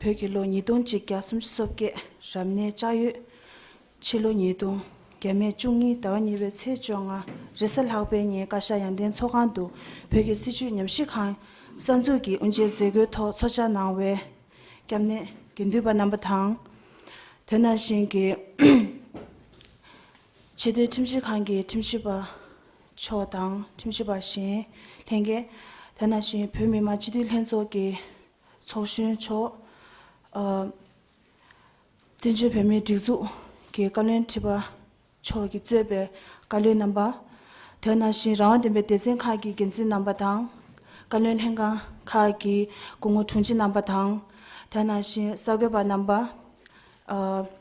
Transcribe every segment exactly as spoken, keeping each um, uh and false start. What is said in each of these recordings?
བོད་ཀྱི་ལོ་ཉིས་སྟོང་གཅིག་བརྒྱ་སུམ་ཅུ་སོ་བརྒྱད་རབ་གནས་ལྕགས་ཡོས། ཕྱི་ལོ་ཉིས་སྟོང་། རྒྱ་མེད་བཅུ་གཉིས་ཟླ་བ་གཉིས་པའི་ཚེས་བཅོ་ལྔ་རེས་གཟའ་ལྷག་པའི་ཉིན་བཀའ་ཤག་ཡང་སྟེང་ཚོགས་ཁང་དུ་བོད་ཀྱི་སྲིད་བྱུས་ཉམས་ཞིབ་ཁང་གསར་འཛུགས་ཀྱི་དབུ་འབྱེད་མཛད་སྒོའི་ཐོག་ཚོགས་བཅར་གནང་བའི་སྐྱབས་གནས་དགེ་འདུན་པ་རྣམ་པ་དང་། དེ་ནང་བཞིན་གྱི་ཆེས་མཐོའི་ཁྲིམས་ཞིབ་ཁང་གི་ཁྲིམས་ཞིབ་པ་མཆོག་དང་ཁྲིམས་ཞིབ་པ་གཞན་ལྷན་རྒྱས། དེ་ནང་བཞིན་བོད་མི་མང་སྤྱི་འཐུས་ལྷན་ཚོགས་ཀྱི་ཚོགས་གཞོན་མཆོག་ཨ། བཙན་བྱོལ་བོད་མིའི་སྒྲིག་འཛུགས་ཀྱི་བཀའ་བློན་ཁྲི་པ་མཆོག་གིས་གཙོས་པའི་བཀའ་བློན་རྣམ་པ། དེ་ནང་བཞིན་རང་དབང་ལྡན་པའི་སྡེ་ཚན་ཁག་གི་འགན་འཛིན་རྣམ་པ་དང་། བཀའ་བློན་ལྷན་ཁང་ཁག་གི་སྐུ་ངོ་དྲུང་ཆེ་རྣམ་པ་དང་། དེ་ནང་བཞིན་གསར་འགོད་པ་རྣམ་པ། ཨ།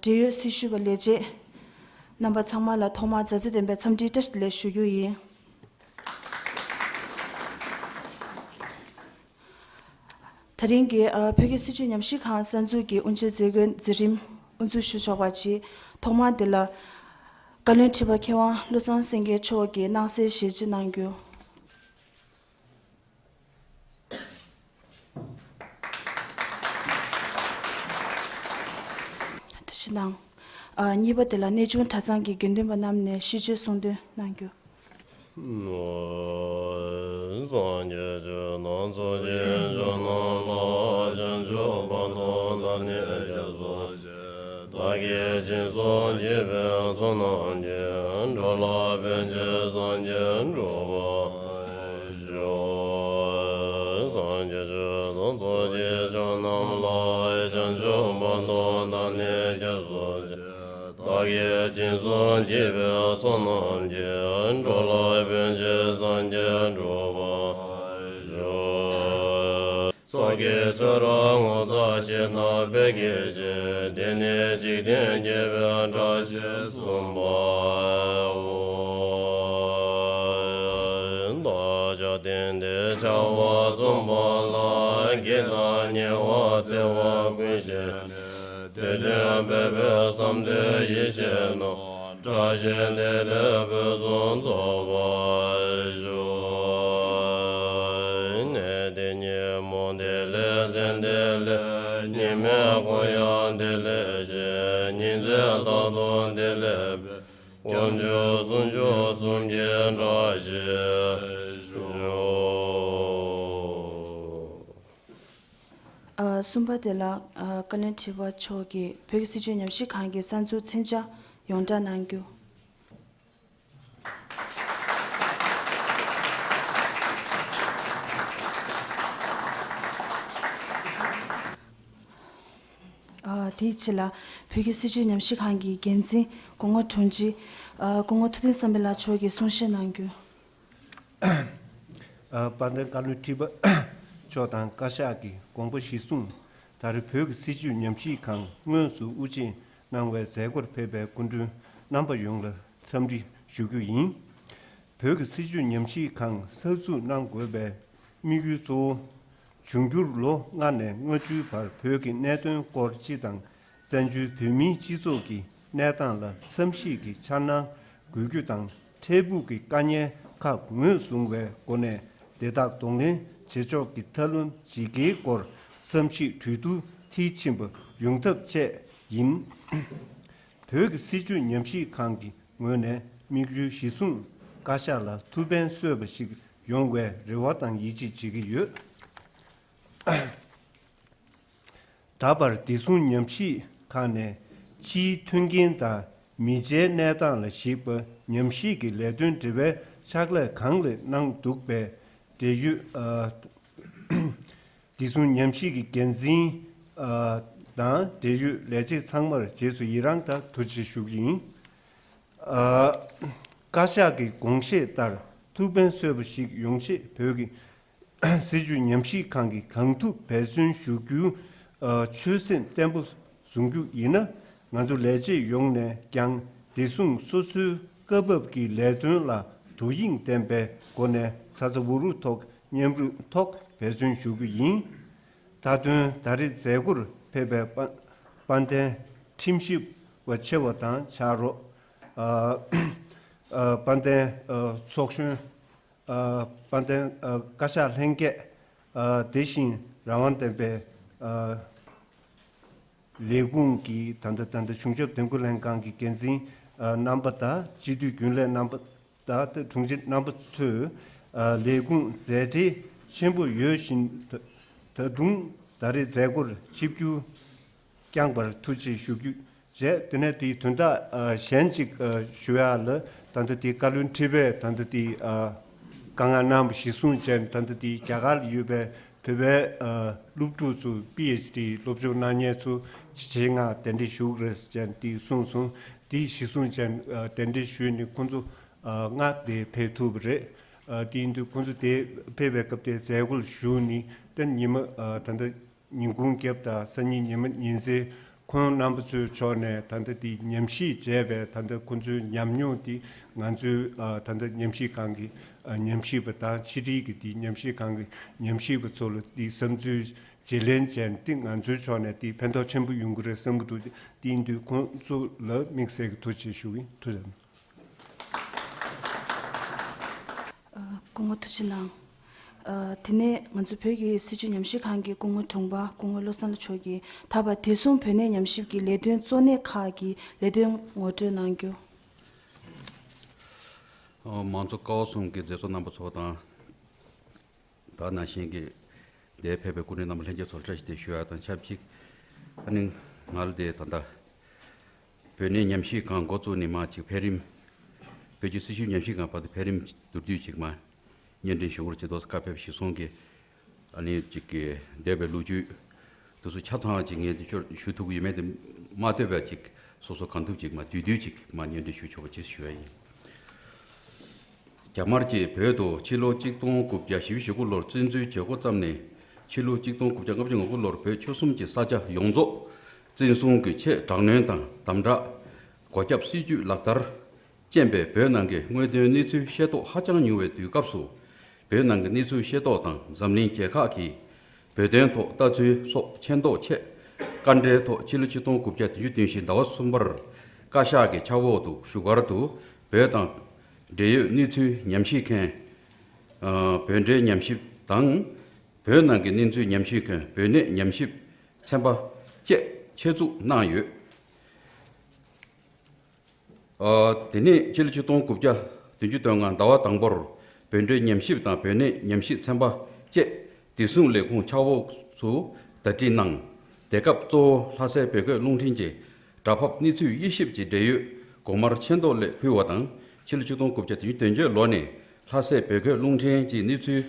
འབྲེལ་ཡོད་སྲི་ཞུ་བ་ལས་བྱེད་རྣམ་པ་ཚང་མ་ལ་ཐོག་མར་མཛའ་བརྩེ་ལྡན་པའི་འཚམས་འདྲི་བཀྲ་ཤིས་བདེ་ལེགས་ཞུ་རྒྱུ་ཡིན། དེ་རིང་གི་ཨ། བོད་ཀྱི་སྲིད་བྱུས་ཉམས་ཞིབ་ཁང་གསར་འཛུགས་ཀྱི་དབུ་འབྱེད་མཛད་སྒོའི་མཛད་རིམ་དབུ་འཛུགས་ཞུ་ཆོག་པ་ཅིག་ཐོག་མར་འདི་ལ་བཀའ་བློན་ཁྲི་པ་མཁས་དབང་བློ་བཟང་སེང་གེ་མཆོག་གིས་སྣང་གསལ་ཞལ་ཕྱེ་གནང་རྒྱུ། ཐུགས་རྗེ་གནང་། ཨ། གཉིས་པ་དེ་ལ་གནས་ཆུང་གྲྭ་ཚང་གི་དགེ་འདུན་པ་རྣམས་ནས་ཤིས་བརྗོད་གསུང་འདོན་གནང་རྒྱུ། སངས་རྒྱས་ཆོས་དང་ཚོགས་ཀྱི་མཆོག་རྣམས་ལ། བྱང་ཆུབ་བར་དུ་བདག་ནི་སྐྱབས་སུ་མཆི། བདག་གིས་སྦྱིན་སོགས་བགྱིས་པའི་ཚོགས་རྣམས་ཀྱིས། འགྲོ་ལ་ཕན་ཕྱིར་སངས་རྒྱས་འགྲུབ་པར་ཤོག་སངས་རྒྱས་ཆོས་དང་ཚོགས་ཀྱི་མཆོག་རྣམས་ལ། བྱང་ཆུབ་བར་དུ་བདག་ནི་སྐྱབས་སུ་མཆི། བདག་གིས་སྦྱིན་སོགས་བགྱིས་པའི་ཚོགས་རྣམས་ཀྱིས། འགྲོ་ལ་ཕན་ཕྱིར་སངས་རྒྱས་འགྲུབ་པར་ཤོག་ཚོགས་ཀྱི་མཆོག་རབ་ངོ་མཚར་ཞིག་དང་དཔལ་གྱི་སྤྱན། དེ་ནི་འཇིག་རྟེན་རྒྱས་པའི་བཀྲ་ཤིས་སུ་འབར་བའོ། བདག་ཅག་དེང་འདིར་བྱ་བ་རྩོམ་པ་ལ། བགེགས་དང་ཉེ་བར་འཚེ་བ་ཀུན་ཞི་ནས། དེ་དོན་སྤེལ་བའི་བསམ་དོན་ཡིད་བཞིན་ནོར། བཀྲ་ཤིས་བདེ་ལེགས་ཕུན་སུམ་ཚོགས་པར་ཤོག་གནས་བདེ་ཉིན་མོ་བདེ་ལེགས་མཚན་བདེ་ལེགས། ཉི་མའི་འཁོར་ཡང་བདེ་ལེགས་བཞད། ཉིན་མཚན་རྟག་ཏུ་བདེ་ལེགས་འཕེལ། དཀོན་མཆོག་གསུམ་མཆོག་གསུམ་གྱི་བཀྲ་ཤིས་ཤོག་ཨ། གསུམ་པ་དེ་ལ་ཨ། བཀའ་བློན་ཁྲི་པ་མཆོག་གིས་བོད་ཀྱི་སྲིད་བྱུས་ཉམས་ཞིབ་ཁང་གི་གསར་འཛུགས་མཚོན་ཆ་ཡོངས་བསྒྲགས་གནང་རྒྱུ། ཨ། དེའི་ཕྱི་ལ་བོད་ཀྱི་སྲིད་བྱུས་ཉམས་ཞིབ་ཁང་གི་འགན་འཛིན་སྐུ་ངོ་དྲུང་ཆེ་ཨ། སྐུ་ངོ་ཐུབ་བསྟན་བསམ་འཕེལ་ལགས་མཆོག་གིས་གསུང་བཤད་གནང་རྒྱུ། ཨ། དཔལ་ལྡན་བཀའ་བློན་ཁྲི་པ་མཆོག་དང་བཀའ་ཤག་གི་དགོངས་པ་གཞིར་བཟུང་། ད་རེས་བོད་ཀྱི་སྲིད་བྱུས་ཉམས་ཞིབ་ཁང་དངོས་སུ་དབུ་འབྱེད་གནང་བའི་མཛད་སྒོར་ཕེབས་པའི་སྐུ་མགྲོན་རྣམ་པ་ཡོངས་ལ་འཚམས་འདྲི་ཞུ་རྒྱུ་ཡིན། བོད་ཀྱི་སྲིད་བྱུས་ཉམས་ཞིབ་ཁང་གསར་འཛུགས་གནང་དགོས་པའི་དམིགས་ཡུལ་གཙོ་བོ། འབྱུང་འགྱུར་ལོ་ལྔ་ནས་ལྔ་བཅུའི་བར་བོད་ཀྱི་གནད་དོན་སྐོར་སྤྱི་དང་། བཙན་བྱོལ་བོད་མིའི་སྤྱི་ཚོགས་ཀྱི་གནས་སྟངས་ལ་བསམ་གཞིག་གི་འཆར་སྣང་དགོས་རྒྱུ་དང་། འཕྲལ་ཕུགས་ཀྱི་དཀའ་ངལ་ཁག་ངོས་བཟུང་བའི་སྒོ་ནས་དེ་དག་གདོང་ལེན་བྱེད་ཕྱོགས་ཀྱི་ཐབས་ལམ་ཇི་དགེའི་སྐོར་བསམ་གཞིག་གྲོས་བསྡུར་མཐིལ་ཕྱིན་པ་ཡོང་ཐབས་བཅས་ཡིན། བོད་ཀྱི་སྲིད་བྱུས་ཉམས་ཞིབ་ཁང་གི་ངོས་ནས་དམིགས་ཡུལ་གཞིར་བཟུང་བཀའ་ཤག་ལ་ཐུགས་ཕན་གསོས་པ་ཞིག་ཡོང་བའི་རེ་བ་དང་ཡིད་ཆེས་བྱེད་ཀྱི་ཡོད། ད་བར་བདེ་སྲུང་ཉམས་ཞིབ་ཁང་ནས་ཕྱིའི་མཐུན་རྐྱེན་དང་མི་ཆའི་གནས་སྟངས་ལ་གཞིགས་པ་ཉམས་ཞིབ་ཀྱི་ལས་དོན་འབྲེལ་བའི་ཕྱག་ལས་གང་ལེགས་གནང་འདུག་པས། འབྲེལ་ཡོད་ཨ། བདེ་སྲུང་ཉམས་ཞིབ་ཀྱི་འགན་འཛིན་ཨ། དང་འབྲེལ་ཡོད་ལས་བྱེད་ཚང་མར་རྗེས་སུ་ཡི་རང་དང་ཐུགས་རྗེ་ཆེ་ཞུ་གི་ཡིན། ཨ། བཀའ་ཤག་གི་དགོངས་བཞེད་ལྟར་ཐུགས་ཕན་གསོས་པ་ཞིག་ཡོང་ཆེད་བོད་ཀྱི་སྲིད་བྱུས་ཉམས་ཞིབ་ཁང་གིས་གང་ཐུབ་འབད་བརྩོན་ཞུ་རྒྱུ་ཨ། ཆོད་སེམས་བརྟན་པོ་བཟུང་རྒྱུ་ཡིན་ན། ང་ཚོ་ལས་བྱེད་ཡོངས་ནས་ཀྱང་བདེ་སྲུང་སོ་སོའི་སྐབས་བབ་ཀྱི་ལས་དོན་ལ་དོ་དབྱིངས་ལྡན་པའི་སྒོ་ནས་ཚ་ཚ་འུར་འུར་ཐོག་མཉམ་རུབ་ཐོག་འབད་བརྩོན་ཞུ་རྒྱུ་ཡིན། མཐའ་དོན། ད་རེས་མཛད་སྒོར་ཕེབས་པའི་དཔལ་དཔལ་ལྡན་ཁྲིམས་ཞིབ་པ་ཆེ་བ་དང་ཕྱག་རོགས། ཨ། ཨ། དཔལ་ལྡན་ཨ། ཚོགས་གཞོན། ཨ། དཔལ་ལྡན་ཨ། བཀའ་ཤག་ལྷན་རྒྱས། ཨ། དེ་བཞིན་རང་དབང་ལྡན་པའི་ཨ། ལས་ཁུངས་ཀྱི་ད་ལྟ་ད་ལྟ་གཞུང་ཞབས་འདེམས་བསྐོ་ལྷན་ཁང་གི་འགན་འཛིན་ཨ་རྣམ་པ་དང་སྤྱི་འཐུས་རྒྱུན་ལས་རྣམ་པ་དང་དྲུང་ཆེ་རྣམ་པ་ཚོས་ཨ་ལས་ཁུངས་མཛད་བྲེལ་ཆེན་པོ་ཡོད་བཞིན་ད་ད་དུང་ད་རེས་མཛད་སྒོར་ཆིབས་བསྒྱུར་བསྐྱངས་པར་ཐུགས་རྗེ་ཞུ་རྒྱུ་བྱས། དེ་ནས་དེའི་དོན་དག་ཨ་གཞན་ཅིག་ཨ་ཞུ་ཡག་ལ། ད་ལྟ་དེ་བཀའ་བློན་ཁྲི་པས་ད་ལྟ་དེ་ཨ་བཀའ་མངགས་གནང་བ་གཞིར་བཟུང་བྱས། ད་ལྟ་དེ་རྒྱ་གར་ལ་ཡོད་པའི་བོད་པའི་ཨ་སློབ་ཕྲུག་ཚོ་པི་ཨེཆ་ཌི་སློབ་སྦྱོང་གནང་མཁན་ཚོ་ཆེད་མངགས་གདན་འདྲེན་ཞུ་གི་རེད་ཟེར་བྱས་དེ་གསུངས་སོང་། དེ་གཞིར་བཟུང་བྱས་ཨ་གདན་འདྲེན་ཞུས་ནས་ཁོང་ཚོ་ཨ་ལྔ་དེ་ཕེབས་ཐུབ་པ་རེད། ཨ་དེ་ཡིན་དུས་ཁོང་ཚོ་དེ་ཕེབས་པའི་སྐབས་དེ་མཛད་སྒོར་ཞུགས་ནས་ད་ཉི་མ་ཨ་ད་ལྟ་ཉིན་གུང་རྒྱབ་དང་སང་ཉིན་ཉི་མ་ཉིན་མཚན་ཁོང་རྣམ་པ་ཚོའི་ཕྱོགས་ནས་ད་ལྟ་དེ་ཉམས་ཞིབ་བྱས་པའི་ད་ལྟ་ཁོང་ཚོའི་ཉམས་མྱོང་དེ་ང་ཚོའི་ཨ་ད་ལྟ་ཉམས་ཞིབ་ཁང་གི་ཨ་ཉམས་ཞིབ་པ་དང་ཕྱི་དྲིལ་གྱི་དེ་ཉམས་ཞིབ་ཁང་གི་ཉམས་ཞིབ་པ་ཚོ་ལ་དེ་བསམ་ཚུལ་བརྗེ་ལེན་བྱས་ཏེ་ང་ཚོའི་ཕྱོགས་ནས་དེ་ཕན་ཐོགས་ཆེན་པོ་ཡོང་གི་རེད་བསམ་གྱི་འདུག་དེ་ཡིན་དུས་ཁོང་ཚོ་ལ་དམིགས་བསལ་གྱི་ཐུགས་རྗེ་ཆེ་ཞུ་གི་ཡིན། ཐུགས་རྗེ་ཆེ། ཨ། སྐུ་ངོ་ཐུགས་རྗེ་གནང་། ཨ། དེ་ནས་ང་ཚོ་བོད་ཀྱི་སྲིད་བྱུས་ཉམས་ཞིབ་ཁང་གི་སྐུ་ངོ་དྲུང་པ་སྐུ་ངོ་བློ་བཟང་ལགས་མཆོག་གིས་ད་བར་བདེ་སྲུང་བོད་གནས་ཉམས་ཞིབ་ཀྱི་ལས་དོན་གཙོ་གནད་ཁག་གི་ལས་དོན་ངོ་སྤྲོད་གནང་རྒྱུ། ཨ། མང་གཙོ་ཀ་བ་གསུམ་གྱི་མཛད་གཙོ་རྣམ་པ་ཚོ་དང་། ད་ནང་བཞིན་གྱི་འདིར་ཕེབས་པའི་སྐུ་མགྲོན་རྣམ་པ་ལྷན་རྒྱས་ཚོར་བཀྲ་ཤིས་བདེ་ལེགས་ཞུ་ཡ་དང་ཆབས་ཅིག་ཨ་ནི་ང་ལ་དེ་ད་ལྟ་བོད་གནས་ཉམས་ཞིབ་ཁང་འགོ་བཙུགས་ནས་མར་ཅིག་འཕེལ་རིམ། བོད་ཀྱི་སྲིད་བྱུས་ཉམས་ཞིབ་ཁང་བར་དུ་འཕེལ་རིམ་མདོར་བསྡུས་ཅིག་མར་སྙན་སྒྲོན་ཞུ་སྒོར་ཇེ་ཏོག་བཀའ་ཕེབས་གཞིར་བཟུང་གིས་ཨ་ནི་ཅིག་གི་འདས་པའི་ལོ་རྒྱུས་དེ་ཚོ་ཆ་ཚང་ཅིག་ངས་འདི་ཕྱོགས་ཞུ་ཐུབ་ཀྱི་ཡོད་མེད་དེ་མ་ལྟོས་པར་ཅིག་སོ་སོ་གང་ཐུབ་ཅིག་མར་བསྡུས་བསྡུས་ཅིག་མར་སྙན་སྒྲོན་ཞུ་ཆོག་པ་ཅིག་ཞུ་ཡ་ཡིན། རྒྱ་དམར་གྱིས་བོད་དུ་ཕྱི་ལོ་གཅིག་སྟོང་དགུ་བརྒྱ་བཞི་བཅུ་ཞེ་དགུ་ལོར་བཙན་འཛུལ་བྱེད་འགོ་བརྩམས་ནས་ཕྱི་ལོ་གཅིག་སྟོང་དགུ་བརྒྱ་ལྔ་བཅུ་ང་དགུ་ལོར་བོད་ཆོལ་གསུམ་གྱི་ས་ཆ་ཡོངས་རྫོགས་བཙན་བཟུང་གི་ཆེད་དྲག་གནོན་དང་དམ་དྲག་སྒོ་བརྒྱབ་སྲིད་ཇུས་ལག་བསྟར་ཅན་པས་བོད་ནང་གི་དངོས་དོན་གནས་ཚུལ་ཤེས་རྟོགས་ཧ་ཅང་ཉུང་བའི་དུས་སྐབས་སུ། བོད་ནང་གི་གནས་ཚུལ་ཤེས་རྟོགས་དང་འཛམ་གླིང་རྒྱལ་ཁག་གིས་བོད་དོན་ཐོག་ལྟ་ཚུལ་སོགས་མཁྱེན་རྟོགས་ཆེད། བཀའ་འབྲེལ་ཐོག་ཕྱི་ལོ་ཆིག་སྟོང་དགུ་བརྒྱ་བདུན་ཅུ་དོན་བཞི་ཟླ་བ་གསུམ་པར་བཀའ་ཤག་གི་ཕྱག་འོག་ཏུ་བཞུགས་སྒར་དུ་བོད་དང་འབྲེལ་ཡོད་གནས་ཚུལ་ཉམས་ཞིབ་མཁན། ཨ། བོད་འབྲེལ་ཉམས་ཞིབ་དང་། བོད་ནང་གི་གནས་ཚུལ་ཉམས་ཞིབ་མཁན་བོད་གནས་ཉམས་ཞིབ་ཚན་པ་བཅས་ཆེད་འཛུགས་གནང་ཡོད། ཨ། དེ་ནས་ཕྱི་ལོ་ཆིག་སྟོང་དགུ་བརྒྱ་བདུན་ཅུ་དོན་ལྔ་ཟླ་བ་དང་པོར་བོད་འབྲེལ་ཉམས་ཞིབ་དང་བོད་གནས་ཉམས་ཞིབ་ཚན་པ་བཅས་བདེ་སྲུང་ལས་ཁུངས་ཕྱག་འོག་ཏུ་ཟླ་སྒྲིལ་གནང་། དེ་སྐབས་གཙོ་བོ་ལྷ་སའི་བོད་སྐད་རླུང་འཕྲིན་གྱི་སྒྲ་ཕབ་གནས་ཚུལ་དབྱེ་ཞིབ་ཀྱི་འབྲེལ་ཡོད་འགོ་དམར་ཆེ་མདོ་ལས་ཕུལ་བ་དང་། ཕྱི་ལོ་ཆིག་སྟོང་དགུ་བརྒྱ་བདུན་ཅུ་དོན་བརྒྱད་ལོ་ནས་ལྷ་སའི་བོད་སྐད་རླུང་འཕྲིན་གྱི་གནས་ཚུལ་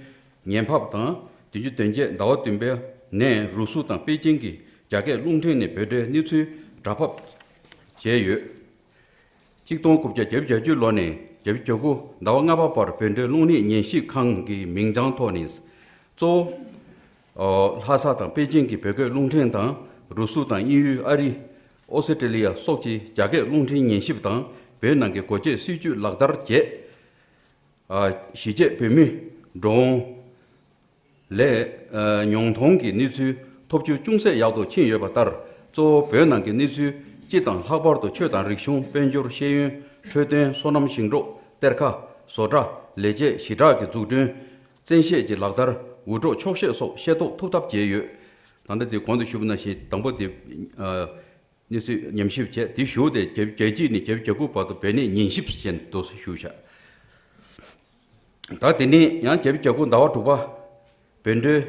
ཉན་ཕབ་དང་། བདུན་ཅུ་དོན་བརྒྱད་ཟླ་བ་བདུན་པའི་ནས་རུ་སུ་དང་པེ་ཅིང་གི་རྒྱ་སྐད་རླུང་འཕྲིན་ནས་བོད་འབྲེལ་གནས་ཚུལ་སྒྲ་ཕབ་བྱས་ཡོད། ཆིག་སྟོང་དགུ་བརྒྱ་བརྒྱད་ཅུ་གྱ་བརྒྱད་ལོ་ནས་བརྒྱད་ཅུ་གྱ་དགུ་ཟླ་བ་ལྔ་པ་བར་བོད་འབྲེལ་རླུང་ནད་ཉན་ཞིབ་ཁང་གི་མིང་བྱང་ཐོག་ནས་གཙོ་བོ་ལྷ་ས་དང་པེ་ཅིང་གི་བོད་སྐད་རླུང་འཕྲིན་དང་། རུ་སུ་དང་དབྱིན་ཡུལ། ཨ་རི། ཨོ་སི་ཀྲི་ལི་ཡ་སོགས་ཀྱི་རྒྱ་སྐད་རླུང་འཕྲིན་ཉན་ཞིབ་དང་། བོད་ནང་གི་སྒོ་འབྱེད་སྲིད་ཇུས་ལག་བསྟར་བྱས། ཨ། གཞིས་བྱེས་བོད་མི་འགྲོ་འོང་ལས་ཉུང་གཏོང་གི་གནས་ཚུལ་ཐོབ་རྒྱུ་ཅུང་ཟད་ཡག་ཏུ་ཕྱིན་ཡོད་པ་ལྟར། གཙོ་བོ་བོད་ནང་གི་གནས་ཚུལ་སྤྱི་དང་ལྷག་པར་དུ་ཆོས་དང་རིག་གཞུང་། དཔལ་འབྱོར། ཤེས་ཡོན། འཕྲོད་བསྟེན། སོ་ནམ། ཞིང་འབྲོག། གཏེར་ཁ། བཟོ་གྲྭ། ལས་བྱེད། ཞི་དྲག་གི་འཛུགས་སྐྲུན། བཙན་ཤེད་ཀྱི་ལག་བསྟར། འུད་སྒྲོག་འཁྱོག་བཤད་སོགས་ཤེས་རྟོགས་ཐུབ་ཐབས་བྱས་ཡོད། ད་ལྟ་དེ་གོང་དུ་ཞུས་པ་ནང་བཞིན་དང་པོ་དེ། ཨ། གནས་ཚུལ་ཉམས་ཞིབ་བྱས། དེ་གཞུག་དེ་བརྒྱད་ཅུ་གྱ་གཅིག་ནས་བརྒྱད་ཅུ་གྱ་དགུ་བར་དུ་བོད་གནས་ཉན་ཞིབ་ཟེར་འདུག་ཞུས་བཞག་ད་དེ་ནས་ཡང་བརྒྱད་ཅུ་གྱ་དགུ་ཟླ་བ་དྲུག་པ་བོད་འབྲེལ།